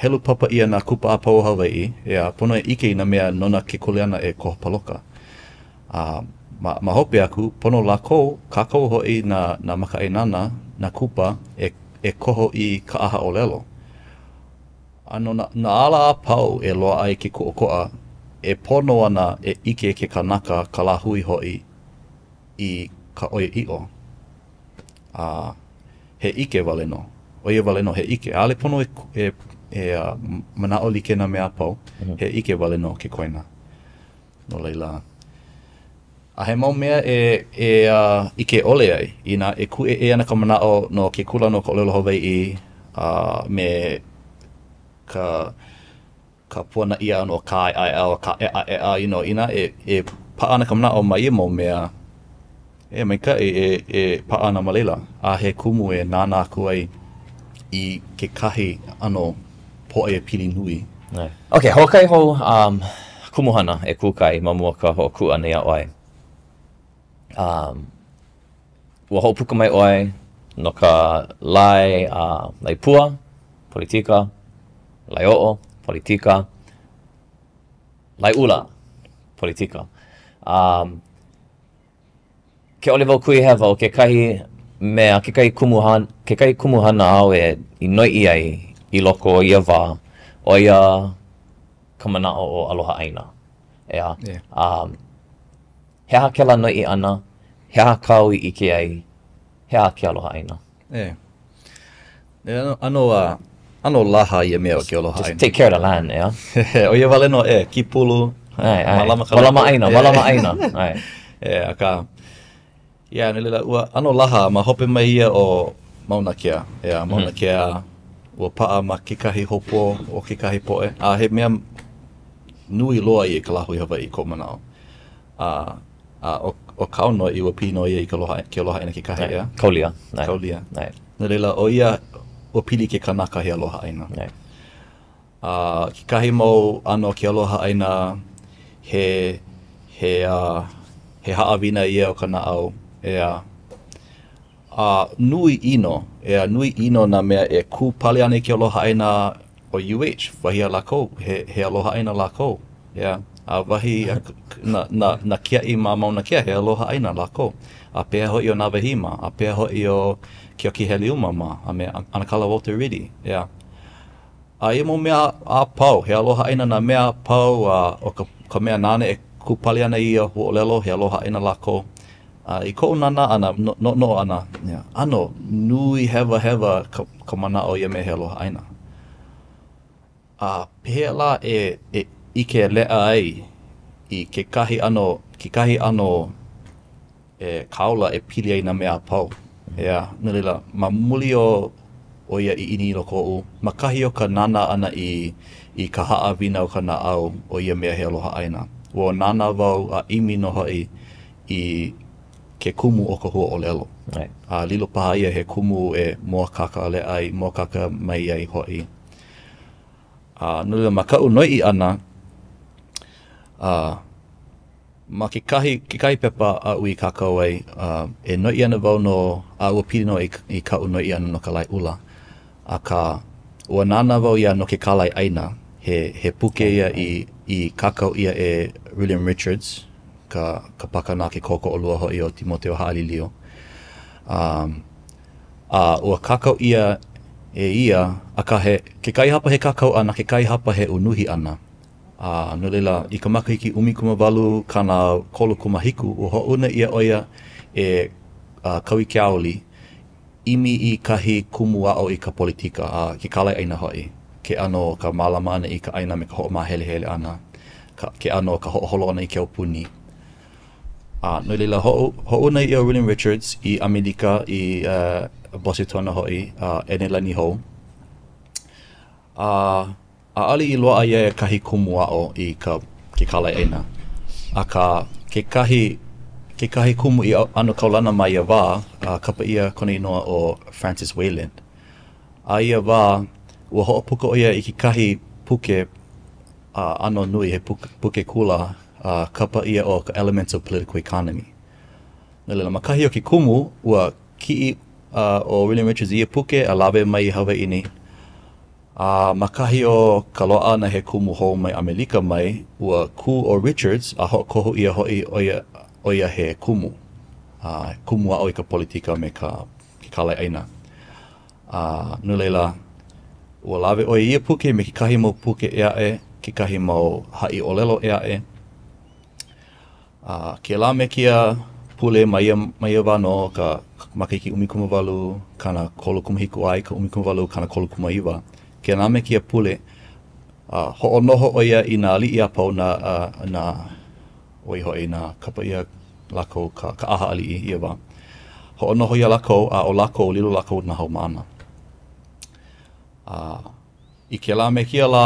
helu papa ʻia nā kupa a pau o Hawaiʻi, ʻeā, pono e ʻike i nā mea nona ke kuleana e koho paloka. A ma, ma hope aku, pono lākou, kākou hoʻi nā, nā makaʻāinana, nā kupa, e, e koho i ka ʻaha ʻōlelo. A no nā, nā ala a pau e loaʻa ai ke kūʻokoʻa, e pono ana e ʻike ke kanaka, ka lāhui hoʻi, i ka ʻoiaʻiʻo. A he ʻike wale nō. ʻO ia wale nō, he ʻike. ʻAʻole pono e, e, e uh, manaʻo like nā mea a pau. He ʻike wale nō ke koena. No laila, a he mau mea e, e uh, ʻike ʻole ai, inā e kūʻēʻē ana ka manaʻo no ke kūlana o ka ʻōlelo Hawaiʻi a uh, me ka, ka puana ʻia ʻana o ka ʻaeʻa, o ka ʻeʻaʻeʻa, you know, inā e, e paʻa ana ka manaʻo ma ia mau mea. E maikaʻi e e paʻa ana ma laila, a he kumu e nānā aku ai i kekahi ʻano pōʻaiapili nui. Ok, hoʻokahi hou um, kumuhana e kūkā ai ma mua o ka hoʻokuʻu ʻana iā ʻoe. Um, ua hoʻopuka mai ʻoe no ka lae uh, laepua, politika, laeoʻo, politika, laeʻula, politika. Um, ke ʻole wau kuhihewa ʻo kekahi mea, kekahi kumuhana, kekahi kumuhana āu e i noiʻi ai i loko o ia wā, ʻo ia ka manaʻo o Aloha ʻĀina. ʻEā? Yeah. Um, he aha kēlā noiʻi ʻana? He aha kāu i ʻike ai? He aha ke aloha ʻāina? E. E, ʻano, uh, ʻano laha ia mea o ke aloha ʻāina. Just take care of the land, ʻeā? ʻO ia wale nō, e, kīpulu, ʻae, ʻae. Mālama ka Mālama ʻāina, mālama ʻāina, ʻae. E, akā, yeah, no laila, ua ʻano laha ma hope mai ia o Mauna Kea. ʻEā, Mauna mm. Kea, ua paʻa ma kekahi houpo o kekahi poʻe, a he mea nui loa ia i ka lāhui Hawaiʻi, koʻu manaʻo. A, a ʻo, ʻo kāu noiʻi, ua pili nō ia i ka aloha, ke aloha ʻāina kekahi, ʻeā? Kaulia. Kaulia. No laila, ʻo ia, ua pili ke kanaka he aloha ʻāina. A kekahi mau ʻano ke aloha ʻāina, he, he, uh, he haʻawina ia o ka naʻau, ʻeā. A nui ʻino, ʻeā, nui ʻino nā mea e kūpale ana i ke aloha ʻāina o UH, wahi a lākou, he, he aloha ʻāina lākou, ʻeā. A wahi a nā, nā, nā kiaʻi ma Mauna Kea, he aloha ʻāina lākou. A pehea hoʻi ʻo Nāwahī mā, a pehea hoʻi ʻo Keoki Heliuma mā, a me ʻAnakala Walter Ritte, ʻeā. A ia mau mea a pau, he aloha ʻāina nā mea a pau, a ʻo ka, ka mea nāna e kūpale ana i ia huaʻōlelo, he aloha ʻāina lākou. A i koʻu nānā ʻana, noʻonoʻo ʻana, ʻano nui hewahewa ka, ka manaʻo o ia mea he aloha ʻāina. A pehea lā e, e ʻike leʻa ai i kekahi ʻano, kekahi ʻano e kaola e pili ai nā mea a pau. ʻEā, no laila, ma muli o o ia ʻiʻini i loko oʻu, ma kahi o ka nānā ʻana i i ka haʻawina o ka naʻau o ia mea he aloha ʻāina, ua nānā wau a ʻimi nō hoʻi i ke kumu o ka huaʻōlelo. A lilo paha ia he kumu e mōakāka leʻa ai, mōakāka mai ai hoʻi. A no laila, ma kaʻu noiʻi ʻana, a ma kekahi, kekahi pepa aʻu i kākau ai, a e noiʻi ana wau no, a ua pili nō i, i kaʻu noiʻi ʻana no ka laeʻula. Akā, ua nānā wau ia no ke kālaiʻāina, he, he puke ia i, i kākau ʻia e William Richards, ka, ka pakanā ke kōkoʻolua hoʻi o Timoteo Haʻalilio. A, a ua kākau ʻia e ia, akā he, kekahi hapa he kākau ʻana, kekahi hapa he unuhi ʻana. A no laila, i ka makahiki 1837, ua hoʻouna ʻia ʻo ia e Kauikeaouli, ʻimi i kahi kumu aʻo i ka politika a ke kālaiʻāina hoʻi, ke ʻano o ka mālama ʻana i ka ʻāina me ka hoʻomāhelehele ʻana, ka, ke ʻano o ka hoʻoholo ʻana i ke aupuni. A no laila, hoʻo, hoʻouna ʻia ʻo William Richards i ʻAmelika, i uh, Bosetona hoʻi, a uh, ʻEnelani Hou. A ʻaʻole i loaʻa iā ia kahi kumu aʻo i ka ke kālaiʻāina. Akā, kekahi, kekahi kumu i ʻano kaulana ma ia wā, a kapa ʻia kona inoa ʻo Francis Wayland. A ia wā, ua hoʻopuka ʻo ia i kekahi puke a ʻano nui, he puke, puke kula, a kapa ʻia ʻo ka Elements of Political Economy. No laila, ma kahi o ke kumu, ua kiʻi ʻo William Richards i ia puke a lawe mai i Hawaiʻi nei. A ma kahi o ka loaʻa ʻana he kumu hou mai ʻAmelika mai, ua kū ʻo Richards a hoʻokohu ʻia hoʻi ʻo ia, ʻo ia he kumu, a kumu aʻo i ka politika me ka ke kālaiʻāina. A no laila, ua lawe ʻo ia i ia puke me kekahi mau puke ʻē aʻe, kekahi mau haʻi ʻōlelo ʻē aʻe. A kēlā me kēia pule ma ia, ma ia wā nō, ka makahiki 18 37 a i ka 18 39, kēlā me kēia pule, a hoʻonoho ʻo ia i nā aliʻi a pau nā, nā, ʻo ia hoʻi nā, kapa ʻia lākou ka, ka ʻaha aliʻi ia wā. Hoʻonoho iā lākou, a ʻo lākou, lilo lākou nā haumāna. A I kēlā me kēia lā,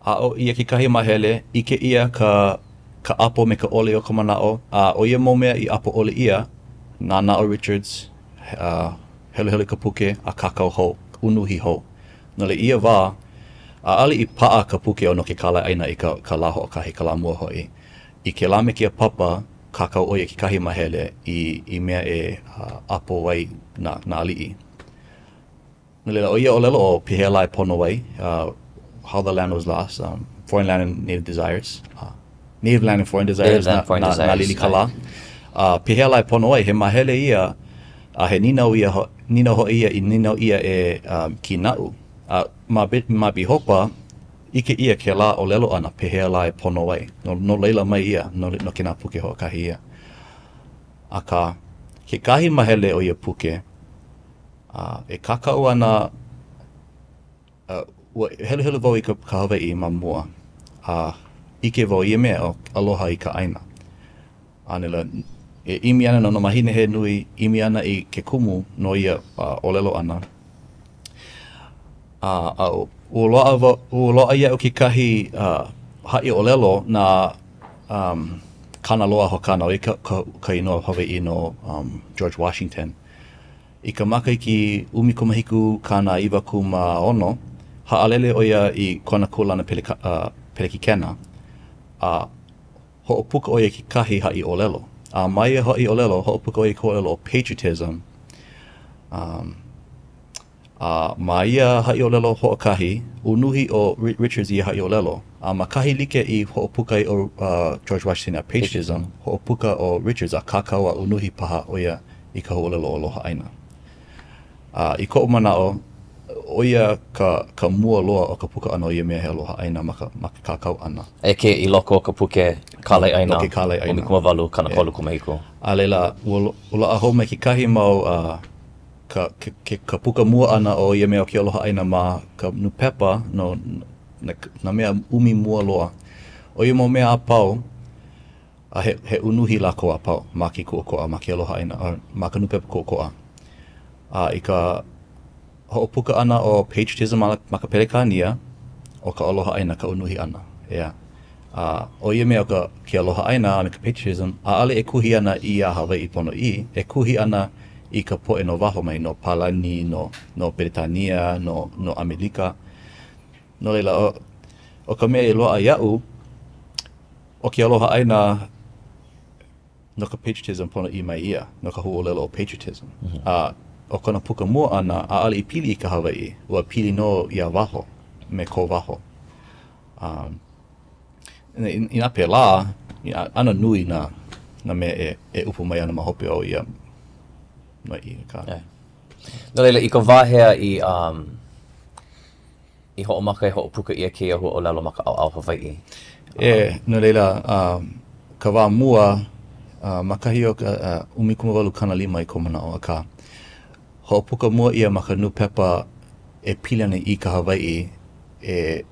aʻo ʻia kekahi māhele, ʻike ʻia ka. ka ʻapo me ka ʻole o ka manaʻo, a ʻo ia mau mea i ʻapo ʻole ʻia, nānā ʻo Richards, uh, heluhelu i ka puke a kākau hou, unuhi hou. No laila, i ia wā, ʻaʻole i paʻa ka puke ʻo No ke Kālaiʻāina i ka, ka lā hoʻokahi, ka lā mua hoʻi. I kēlā me kēia papa, kākau ʻo ia kekahi mahele i, i mea e uh, ʻapo ai nā, nā aliʻi. No laila, ʻo ia ʻōlelo ʻo Pehea lā e pono ai, uh, How the Land Was Lost, um, Foreign Land and Native Desires, uh, Native Land and Foreign Desires, Native Land, Foreign na, Desires, na Lilikalā. Uh, pehea lā e pono ai, he mahele ia, a he nīnau ia, ho, nīnau hoʻi ia i nīnau ʻia e um, Kīnaʻu. A ma, ma Bihopa, ʻike ʻia kēlā ʻōlelo ʻana, pehea lā e pono ai. No, no laila mai ia, no, no kēnā puke hoʻokahi ia. Akā, kekahi mahele o ia puke, A e kākau ana, uh, ua heluhelu wau i ka, ka Hawaiʻi ma mua, a ʻike wau ia mea ʻo aloha i ka ʻāina. A no laila, e ʻimi ana no nā mahina he nui, ʻimi ana i ke kumu no ia uh, ʻōlelo ʻana. A, a ua loaʻa wau, ua loaʻa iaʻu kekahi uh, haʻi ʻōlelo na um, Kanaloa Hokana, ʻo ia ka, ka, ka inoa Hawaiʻi no um, George Washington. I ka makahiki 1796, haʻalele ʻo ia i kona kūlana peleka, uh, pelekikena, a hoʻopuka ʻo ia i kekahi haʻi ʻōlelo. A ma ia haʻi ʻōlelo, hoʻopuka ʻo ia i ka ʻōlelo ʻo patriotism. Um, A ma ia haʻiʻōlelo hoʻokahi, unuhi ʻo Richards i ia haʻiʻōlelo. A ma kahi like i hoʻopuka ai ʻo George Washington iā Patriotism, hoʻopuka ʻo Richards a kākau a unuhi paha ʻo ia i ka huaʻōlelo ʻo Aloha ʻĀina. A i koʻu manaʻo, ʻo ia ka, ka mua loa o ka puka ʻana o ia mea he aloha ʻāina ma ka, ma ke kākau ʻana. E ke i loko o ka puke kālaiʻāina No ke kālaiʻāina. 18 37. A laila, ua loaʻa hou mai kekahi mau uh, ka, ke, ke, ka puka mua ʻana o ia mea o ke aloha ʻāina ma ka nūpepa no nā, nā mea ʻumi mua loa. ʻO ia mau mea a pau, a he, he unuhi lākou a pau ma ke Kuʻokoʻa, ma ke aloha ʻāina, or ma ka nūpepa Kuʻokoʻa. A i ka hoʻopuka ʻana o Patriotism ma, ma ka Pelekānia, ʻo ka aloha ʻāina ka unuhi ʻana, ʻeā. A ʻo ia mea o ka, ke aloha ʻāina a me ka patriotism, ʻaʻole e kuhi ana iā Hawaiʻi ponoʻī, e kuhi ana i ka poʻe no waho mai, no Palani, no, no Beretania, no, no ʻAmelika. No laila, ʻo, ʻo ka mea i loaʻa iaʻu, ʻo ke aloha ʻāina, no ka patriotism ponoʻī mai ia, no ka huaʻōlelo ʻo patriotism. Mm -hmm. A ʻo kona puka mua ʻana, ʻaʻole i pili i ka Hawaiʻi, ua pili nō iā waho, me ko waho. Um, inā pēlā, ʻano nui nā, nā mea e, e ʻupu mai ana ma hope o ia noiʻi. Akā. Yeah. No laila, i ka wā hea i, um, i hoʻomaka e hoʻopuka ʻia kēia huaʻōlelo ma ka ʻaoʻao Hawaiʻi? E, no laila, um, ka wā mua, uh, ma kahi o ka uh, 1850 i koʻu manaʻo, akā, hoʻopuka mua ʻia ma ka nūpepa e pili ana i ka Hawaiʻi e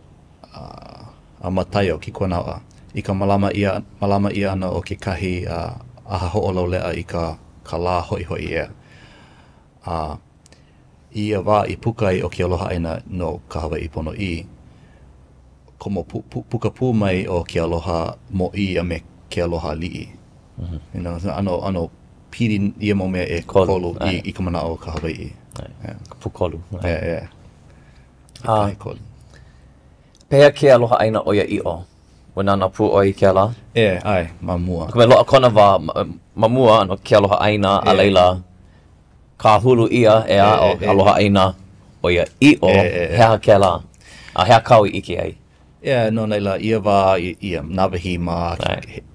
a Mataio Kikuanaoa i ka mālama ʻia, mālama ʻia ʻana o kekahi ʻaha hoʻolauleʻa i ka, ka lā hoʻihoʻi ea. A i ia wā i puka ai ʻo ke aloha ʻāina no ka Hawaiʻi ponoʻī, komo pū, pū, puka pū mai ʻo ke aloha mōʻī a me ke aloha aliʻi. Mm -hmm. You know, ʻano, ʻano pili ia mau mea ʻekolu i, i ka manaʻo o ka Hawaiʻi. Yeah. Ka pūkolu. Yeah, yeah. A pehea ke aloha ʻāina ʻoiaʻiʻo? Ua nānā pū ʻoe i kēlā? E, ʻae, ma mua. No ka mea, loaʻa kona wā ma mua no ke aloha ʻāina, a laila, kāhulu ʻia, ʻeā, ʻo ke aloha ʻāina ʻoiaʻiʻo, he aha kēlā? A he aha kāu i ʻike ai? Yeah, no laila, ia wā, ia, Nāwahī mā,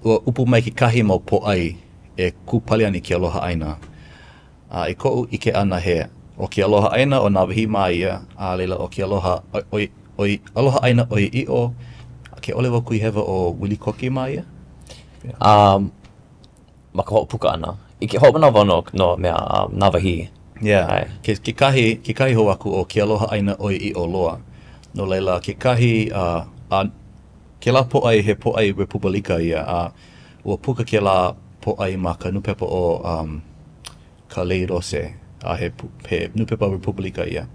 ua ʻupu mai kekahi mau pōʻai e kūpale ana i ke aloha ʻāina. A i koʻu ʻike ʻana he, ʻo ke aloha ʻāina o Nāwahī mā ia, a laila ʻo ke aloha ʻoi, ʻoi, aloha ʻāina ʻoiaʻiʻo, ke ʻole wau kuhihewa ʻo Wilikoki mā ia. A ma ka hoʻopuka ʻana, i ke hoʻomanawa wau no, no mea, um, Nāwahī. Yeah. ʻAe. Ke, kekahi, kekahi hou aku ʻo ke aloha ʻāina ʻoiaʻiʻo loa. No laila, kekahi, uh, a kēlā pōʻai he pōʻai Repubalika ia, a ua puka kēlā pōʻai ma ka nūpepa ʻo um, ka Lei Rose, a he, he nūpepa Repubalika ia.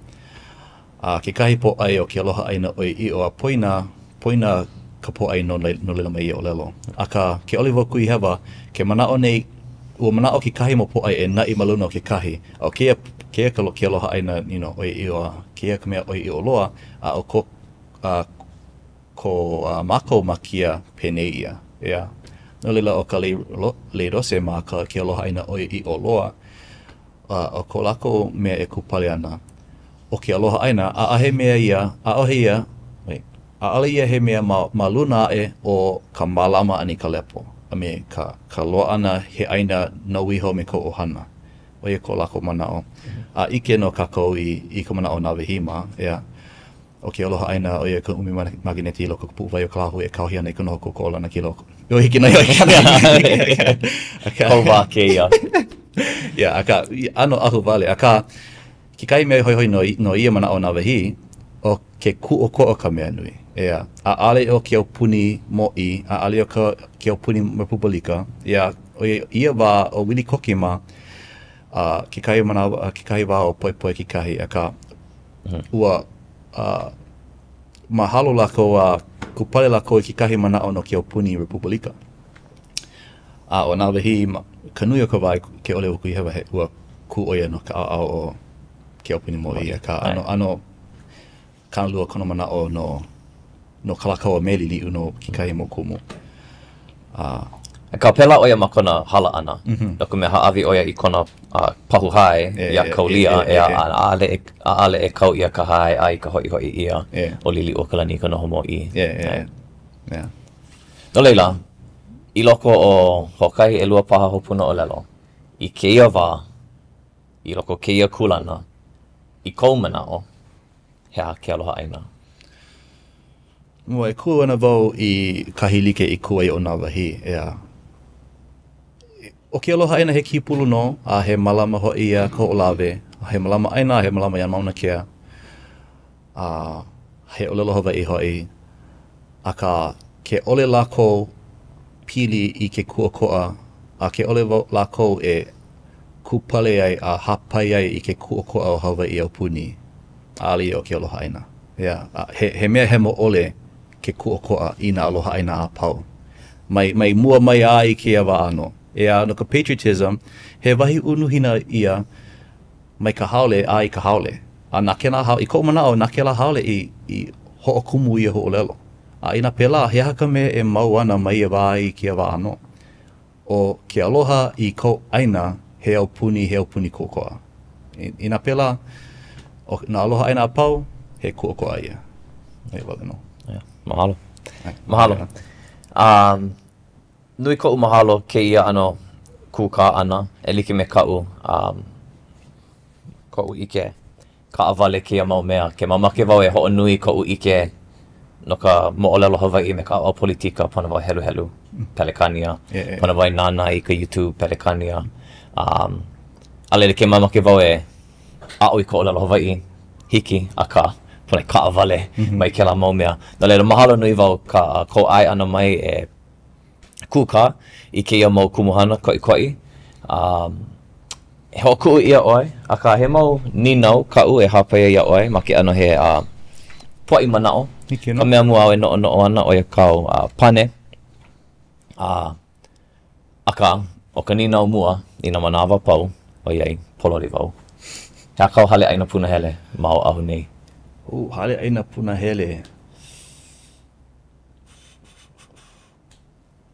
A kekahi pōʻai o ke aloha ʻāina ʻoiaʻiʻo a poina, poina. ka pōʻai no no laila mai ia ʻōlelo. Akā, ke ʻole wau kuhihewa, ke manaʻo nei, ua manaʻo kekahi mau pōʻai e naʻi ma luna o kekahi, a ʻo kēia, kēia ka ke aloha ʻāina, you know, ʻoiaʻiʻo a kēia ka mea ʻoiaʻiʻo loa, a ʻo ko, a ko mākou mākia penei ia, ʻeā. No laila, ʻo ka lei, lei rose mā ka ke aloha ʻāina ʻoiaʻiʻo loa, a ʻo ko lākou mea e kūpale ana, ʻo ke aloha ʻāina, ʻaʻahe mea ia, ʻaʻohe ia, wait, ʻaʻole ia he mea ma, ma luna aʻe o ka mālama ʻana i ka lepo a me ka, ka loaʻa ʻana he ʻāina nou iho me kou ʻohana. ʻO ia ko lākou manaʻo. A ʻike nō kākou i, i ka manaʻo o Nāwahī mā, ʻeā. ʻO ke aloha ʻāina, ʻo ia ka ʻumi mageneti i loko o ka puʻuwai o ka lāhui e kāohi ana i ka noho kūʻokoʻa lanakila o ka hikina i Kou wā kēia. Yeah, akā, ʻano ahuwale. Akā, kekahi mea hoihoi no, no ia manaʻo o Nāwahī, ʻo ke kūʻokoʻa ka mea nui. ʻEā, ʻaʻole ʻo ke aupuni mōʻī, ʻaʻole ʻo ka, ke aupuni repubalika. ʻEā, ʻo ia, ia wā ʻo Wili Koki mā, a kekahi manawa, kekahi wā ʻo Poepoe kekahi, akā, ua uh, mahalo lākou a kūpale lākou i kekahi manaʻo no ke aupuni repubalika. A ʻo Nāwahī, ka nui o ka wā ke ʻole wau kuhihewa, he ua kū ʻo ia no ka ʻaoʻao o ke aupuni mōʻī, akā ʻano, ʻano kānalua kona manaʻo no no Kalākaua me Liliʻu no kekahi mau kumu. A. Akā, pēlā ʻo ia ma kona hala ʻana, mm -hmm. no ka mea, hāʻawi ʻo ia i kona uh, pahu hae iā Kaulia, e, e, e, ʻaʻole e, ʻaʻole e kau ʻia ka hae a i ka hoʻihoʻi ʻia o Liliʻuokalani i ka noho mōʻī. E, e, e. No laila, i loko o hoʻokahi, ʻelua paha hopuna ʻōlelo, i kēia wā, i loko o kēia kūlana, i kou manaʻo, he aha ke aloha ʻāina? Ua e kū ana wau i kahi like i kū ai ʻo Nāwahī, ʻeā. ʻO ke aloha ʻāina he kīpulu nō, a he mālama hoʻi iā Kahoʻolawe, a he mālama ʻāina, a he mālama iā Mauna Kea, a he ʻōlelo Hawaiʻi hoʻi. Akā, ke ʻole lākou pili i ke kūʻokoʻa, a ke ʻole lākou e kūpale ai a hāpai ai i ke kūʻokoʻa o Hawaiʻi aupuni, ʻaʻole ia ʻo ke aloha ʻāina. ʻEā, a he, he mea hemo ʻole ke kūʻokoʻa i nā aloha ʻāina a pau. Mai, mai mua mai a i kēia wā ʻānō. ʻEā, no ka patriotism, he wahi unuhina ia mai ka haole a i ka haole. A na kēlā haole, i koʻu manaʻo, na kēlā haole i, i hoʻokumu ia huaʻōlelo. A inā pēlā, he aha ka mea e mau ana mai ia wā i kēia wā ʻānō? ʻO ke aloha i kou ʻāina, he aupuni, he aupuni kūʻokoʻa. Inā pēlā, ʻo nā aloha ʻāina a pau, he kūʻokoʻa ia. ʻO ia wale nō. Yeah. Mahalo. Mahalo. Um, nui koʻu mahalo kēia ʻano kūkā ʻana e like me kaʻu um, koʻu ʻike kaʻawale kēia mau mea. Ke mamake wau e hoʻonui i koʻu ʻike no ka moʻolelo Hawaiʻi me ka ʻaoʻao politika, pono wau e heluhelu Pelekānia, pono wau e nānā i ka YouTube Pelekānia. Um, a laila ke mamake wau e aʻo i ka ʻōlelo Hawaiʻi, hiki, akā, pono e kaʻawale mai kēlā mau mea. No laila, mahalo nui wau ka kou ʻae ʻana mai e kūkā i kēia mau kumuhana koʻikoʻi. Um, e hoʻokuʻu ʻia ʻoe, akā he mau nīnau kaʻu e hāpai ai iā ʻoe ma ke ʻano he uh, poʻi manaʻo. Hiki nō. Ka mea mua āu e noʻonoʻo ana, ʻo ia kāu uh, pane. Uh, akā, ʻo ka nīnau mua i nā manawa a pau, ʻoiai pōloli wau. He aha kāu hale ʻaina punahele ma Oʻahu nei? Uh, hale ʻaina punahele.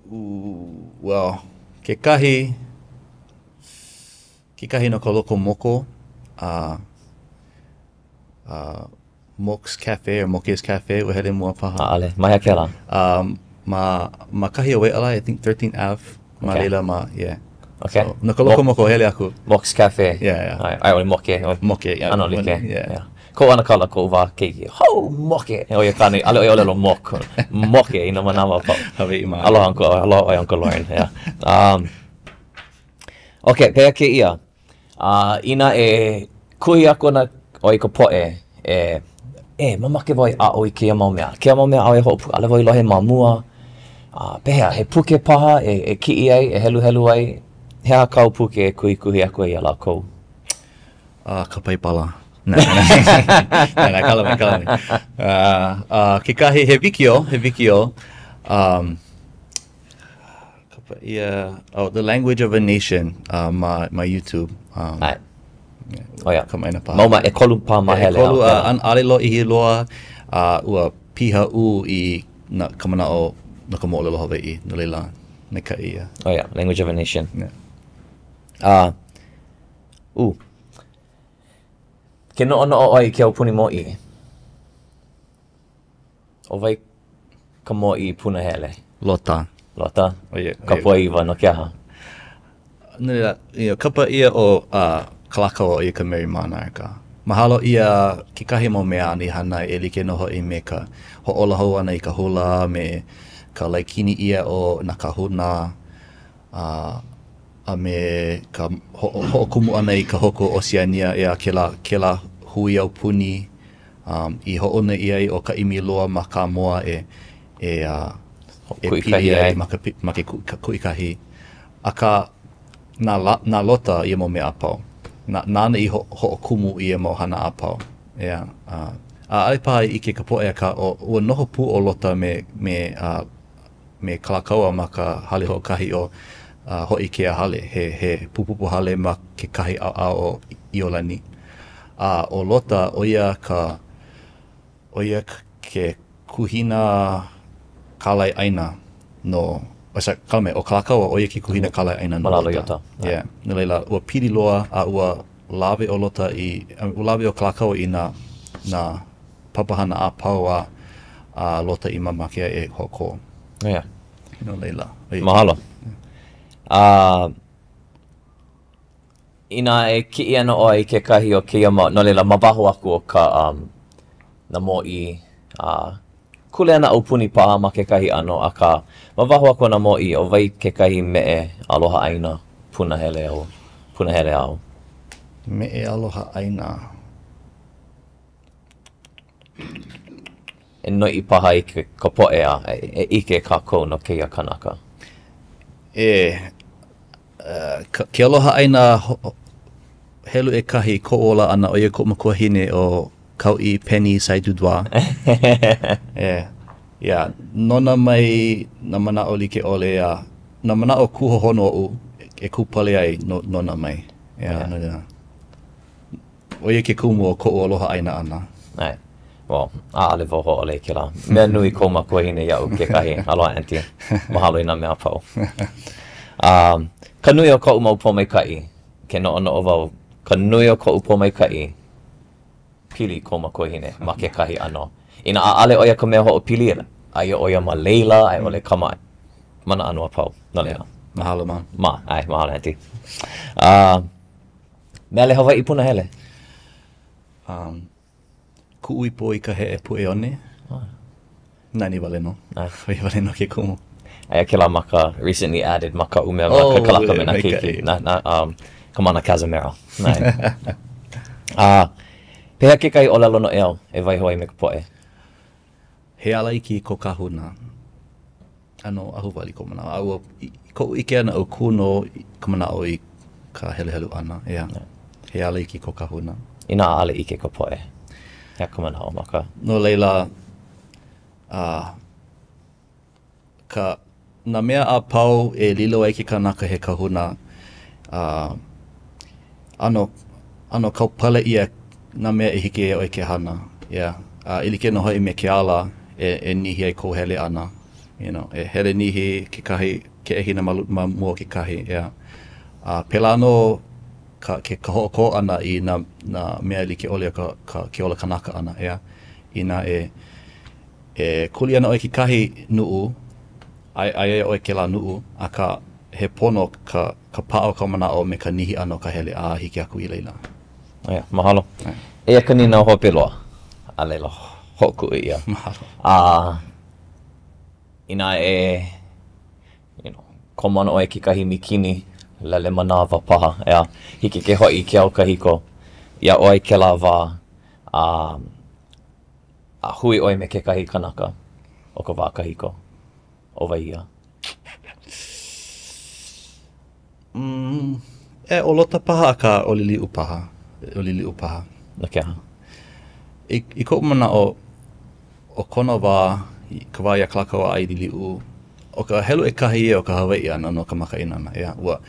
Well, kekahi, kekahi no ka Loko Moko, a uh, Mok's Cafe or Moke's Cafe, ua hele mua paha. ʻAʻole. Ma hea kēlā? Um, ma, ma kahi o Waiʻalae, I think 13th Ave, ma Okay. laila ma, yeah. Okay. So, no ka Loko Moko, hele aku. Mok's Cafe. Yeah, yeah. ʻAe, a i ʻole Moke. Moke, yeah. ʻAno like. Yeah. yeah. Koʻu ʻanakala, koʻu wā keiki. Ho, moke! ʻO ia kāna, ʻaʻole ʻo ia ʻōlelo mok. Moke i nā manawa a pau. Hawaiʻi ma. Aloha, Uncle, aloha ʻoe, Uncle Lauren. Yeah. Um, okay, pehea kēia? Uh, inā e kuhi aku ana ʻoe i ka poʻe e, e, mamake wau e aʻo i kēia mau mea. Kēia mau mea āu e hoʻopuka, ʻaʻole wau i lohe ma mua. Uh, pehea, he puke paha e, e kiʻi ai, e heluhelu ai? He aha kāu puke e kuhikuhi aku ai iā lākou? Uh, ka Paipala. Nā, nā, nā, kala mai, kala mai. Uh, uh, kekahi, he wikiō, he wikiō. Um, kapa ʻia, oh, The Language of a Nation uh, ma, ma YouTube. Um, ʻAe. ʻO ia. Kamaʻāina paha. Mau ma ʻekolu paha māhele. ʻEkolu, a ʻaʻole lōʻihi loa, a ua pihaʻū i nā, ka manaʻo no ka moʻolelo Hawaiʻi, no laila, maikaʻi ia. ʻO ia, Language of a Nation. Yeah. A, uh, ke noʻonoʻo ʻoe i ke aupuni mōʻī, ʻo wai ka mōʻī punahele? Lota. Lota? ʻO ia. Kapuāiwa, no ke aha? No laila, you know, kapa ʻia ʻo uh, Kalākaua ʻo ia ka Merrie Monarch. Mahalo ʻia kekahi mau mea āna i hana e like nō hoʻi me ka hoʻōla hou ʻana i ka hula me ka laikini ʻia o nā kāhuna a a me ka hoʻokumu ʻana i ka Hōkū ʻOseania, ʻeā, kēlā, kēlā hui aupuni um, i hoʻouna ʻia ai ʻo Kaʻimiloa ma Kāmoa e, e, uh, e pili ai ma ka, ma ke kuʻikahi. Akā, na, na Lota ia mau mea a pau. Na, nāna i ho, hoʻokumu i ia mau hana a pau. ʻEā, a, a ʻaʻole paha i ʻike ka poʻe, akā, ʻo, ua noho pū ʻo Lota me, me, uh, me Kalākaua ma ka hale hoʻokahi ʻo uh, Hōʻikea Hale, he, he pupupu hale ma kekahi ʻaoʻao o ʻIolani. A ʻo Lota, ʻo ia ka, ʻo ia ke kuhina kālai ʻāina no, oh, sorry, kala mai, ʻo Kalākaua, ʻo ia ke kuhina kālai ʻāina no Lota. Lota. Yeah. No laila, ua pili loa a ua lawe ʻo Lota i, ua lawe ʻo Kalākaua i nā, nā papahana a pau a a Lota i mamake ai e hoʻokō. Yeah. No laila. Mahalo. A inā e kiʻi ana ʻoe i kekahi o kēia mau, no laila, ma waho aku o ka, um, nā mōʻī, a kuleana aupuni paha ma kekahi ʻano, akā, ma waho aku o nā mōʻī, ʻo wai kekahi meʻe aloha ʻāina punahele au, punahele āu? Meʻe aloha ʻāina. E noiʻi paha i ka poʻe a e ʻike kākou no kēia kanaka. E, ke aloha ʻāina helu ʻekahi i koʻu ola ʻana, ʻo ia koʻu makuahine ʻo Kauʻi Penny Sai-Dudoit. E, yeah, nona mai nā manaʻo like ʻole a nā manaʻo kūhohonu oʻu e kūpale ai no, nona mai. Yeah, no laila. ʻO ia ke kumu o koʻu aloha ʻāina ʻana. ʻAe. Well, ʻaʻole wau hōʻole i kēlā. Mea nui kou makuahine iaʻu kekahi. Aloha, Aunty. Mahalo i nā mea a pau. Um, ka nui o koʻu mau pōmaikaʻi, ke noʻonoʻo wau, ka nui o koʻu pōmaikaʻi, pili kou makuahine ma kekahi ʻano. Inā ʻaʻole ʻo ia ka mea hoʻopili, aia ʻo ia ma laila, a i ʻole kama ma nā ʻano a pau. No laila. Mahalo, Ma. Ma, ʻae, mahalo, Aunty. Uh, Mele Hawaiʻi punahele. Um, kuʻu ipo i ka heʻe puʻe one. Oh. Nani wale nō. Ah. ʻO ia wale nō ke kumu. Aia kēlā ma ka recently added ma kaʻu mea ma oh, ka kalaka me nā keiki. Na, na, um, Kamana Cazimero. A, uh, pehea kekahi ʻōlelo noʻeau e waiho ai me ka poʻe? He ala iki ko kahuna. ʻano ahuwale koʻu manaʻo. A ua, i koʻu ʻike ʻana, ua kū nō ka manaʻo i ka heluhelu ʻana, ʻeā. He ala iki ko kahuna. Inā ʻaʻole ʻike ka poʻe, he aha ka manaʻo ma ka. No laila, a, ka, nā mea a pau e lilo ai ke kanaka he kahuna, a, ʻano, ʻano kaupale ʻia nā mea e hiki iā ʻoe ke hana, yeah. A e like nō hoʻi me ke ala e, e nihi ai kou hele ʻana, you know, e hele nihi kekahi keʻehina ma, ma mua o kekahi, yeah. A pēlā nō ka, ke, ka hoʻokō ʻana i nā, nā mea like ʻole o ka, ka, ke ola kanaka ʻana, yeah. Inā e, e kuli ana ʻoe i kekahi nuʻu, aia, aia iā ʻoe kēlā nuʻu, akā, he pono ka, ka paʻa o ka manaʻo me ka nihi ʻana o ka hele a hiki aku i laila. Yeah, mahalo. Eia ka nīnau hope loa, a laila hoʻokuʻu ʻia. Mahalo. A inā e, you know, komo ana ʻoe i kekahi mīkini, lele manawa paha, ʻeā, hiki ke hoʻi i ke au kahiko iā ʻoe kēlā wā, a, a hui ʻoe me kekahi kanaka o ka wā kahiko, ʻo wai ia? Mm, e, ʻo Lota paha, akā ʻo Liliʻu paha. ʻO Liliʻu paha. No ke aha? I, i koʻu manaʻo, ʻo kona wā I ka wā iā Kalākaua a i Liliʻu, ʻo ka helu ʻekahi ia o ka Hawaiʻi ʻana no ka makaʻāinana, ʻeā, ua,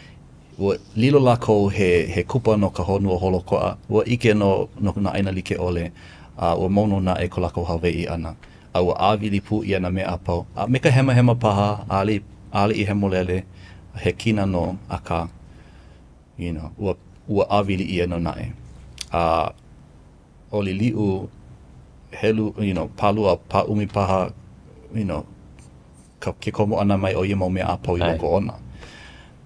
ua lilo lākou he, he kupa no ka honua holoʻokoʻa, ua ʻike nō no nā ʻāina like ʻole, a ua mau nō naʻe ko lākou Hawaiʻi ʻana, a ua ʻāwili pū ʻia nā mea a pau, a me ka hemahema paha, ʻaʻole, ʻaʻole i hemolele, he kina nō, akā, you know, ua, ua ʻāwili ʻia nō naʻe. A ʻo Liliʻu, helu, you know, pālua, pāʻumi paha, you know, ka, ke komo ʻana mai o ia mau mea a pau i loko ona.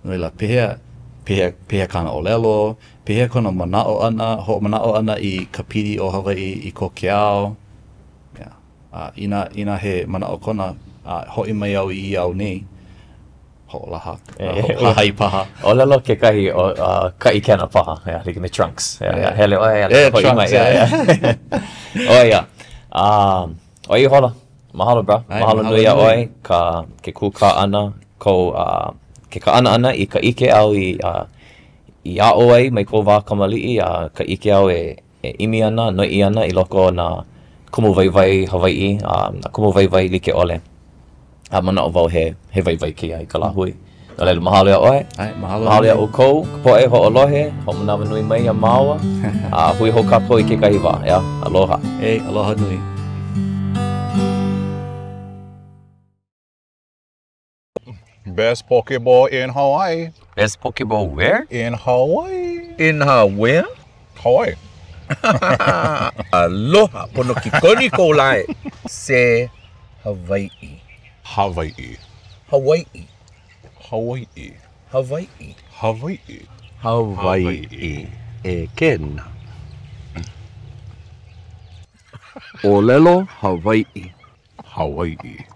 No laila, pehea, pehea, pehea kāna ʻōlelo, pehea kona manaʻo ʻana, hoʻomanaʻo ʻana i ka pili o Hawaiʻi i ko ke ao. Yeah. A inā, inā he manaʻo kona, a hoʻi mai au i ia au nei, hoʻolaha, hahai paha. ʻŌlelo kekahi o uh, ka ʻikena paha, yeah, like me Trunks. Yeah, yeah. Hele ʻoe, yeah, hoʻi mai. Yeah, yeah. ʻO ia. Um, ʻo ia ihola. Mahalo, bro. Mahalo, mahalo nui iā ʻoe ka ke kūkā ʻana, kou uh, ke kaʻana ʻana i ka ʻike āu i uh, i aʻo ai mai kou wā kamaliʻi a ka ʻike āu e e ʻimi ana, noiʻi ana i loko o nā kumuwaiwai Hawaiʻi a nā kumuwaiwai like ʻole. A manaʻo wau he, he waiwai kēia i ka lāhui. No laila, mahalo iā ʻoe. ʻAe, mahalo. Mahalo iā ʻoukou, ka poʻe hoʻolohe, hoʻomanawanui mai iā māua. A hui hou kākou i kekahi wā, ʻeā? Aloha. E, aloha nui. Best poke bowl in Hawaii. Best poke bowl where? In Hawaii. In where? Hawaii. Aloha, pono kikoni kou lae. Say Hawaiʻi. Hawaiʻi. Hawaiʻi. Hawaiʻi. Hawaiʻi. Hawaiʻi. Hawaiʻi. E kena. ʻŌlelo Hawaiʻi. Hawaiʻi.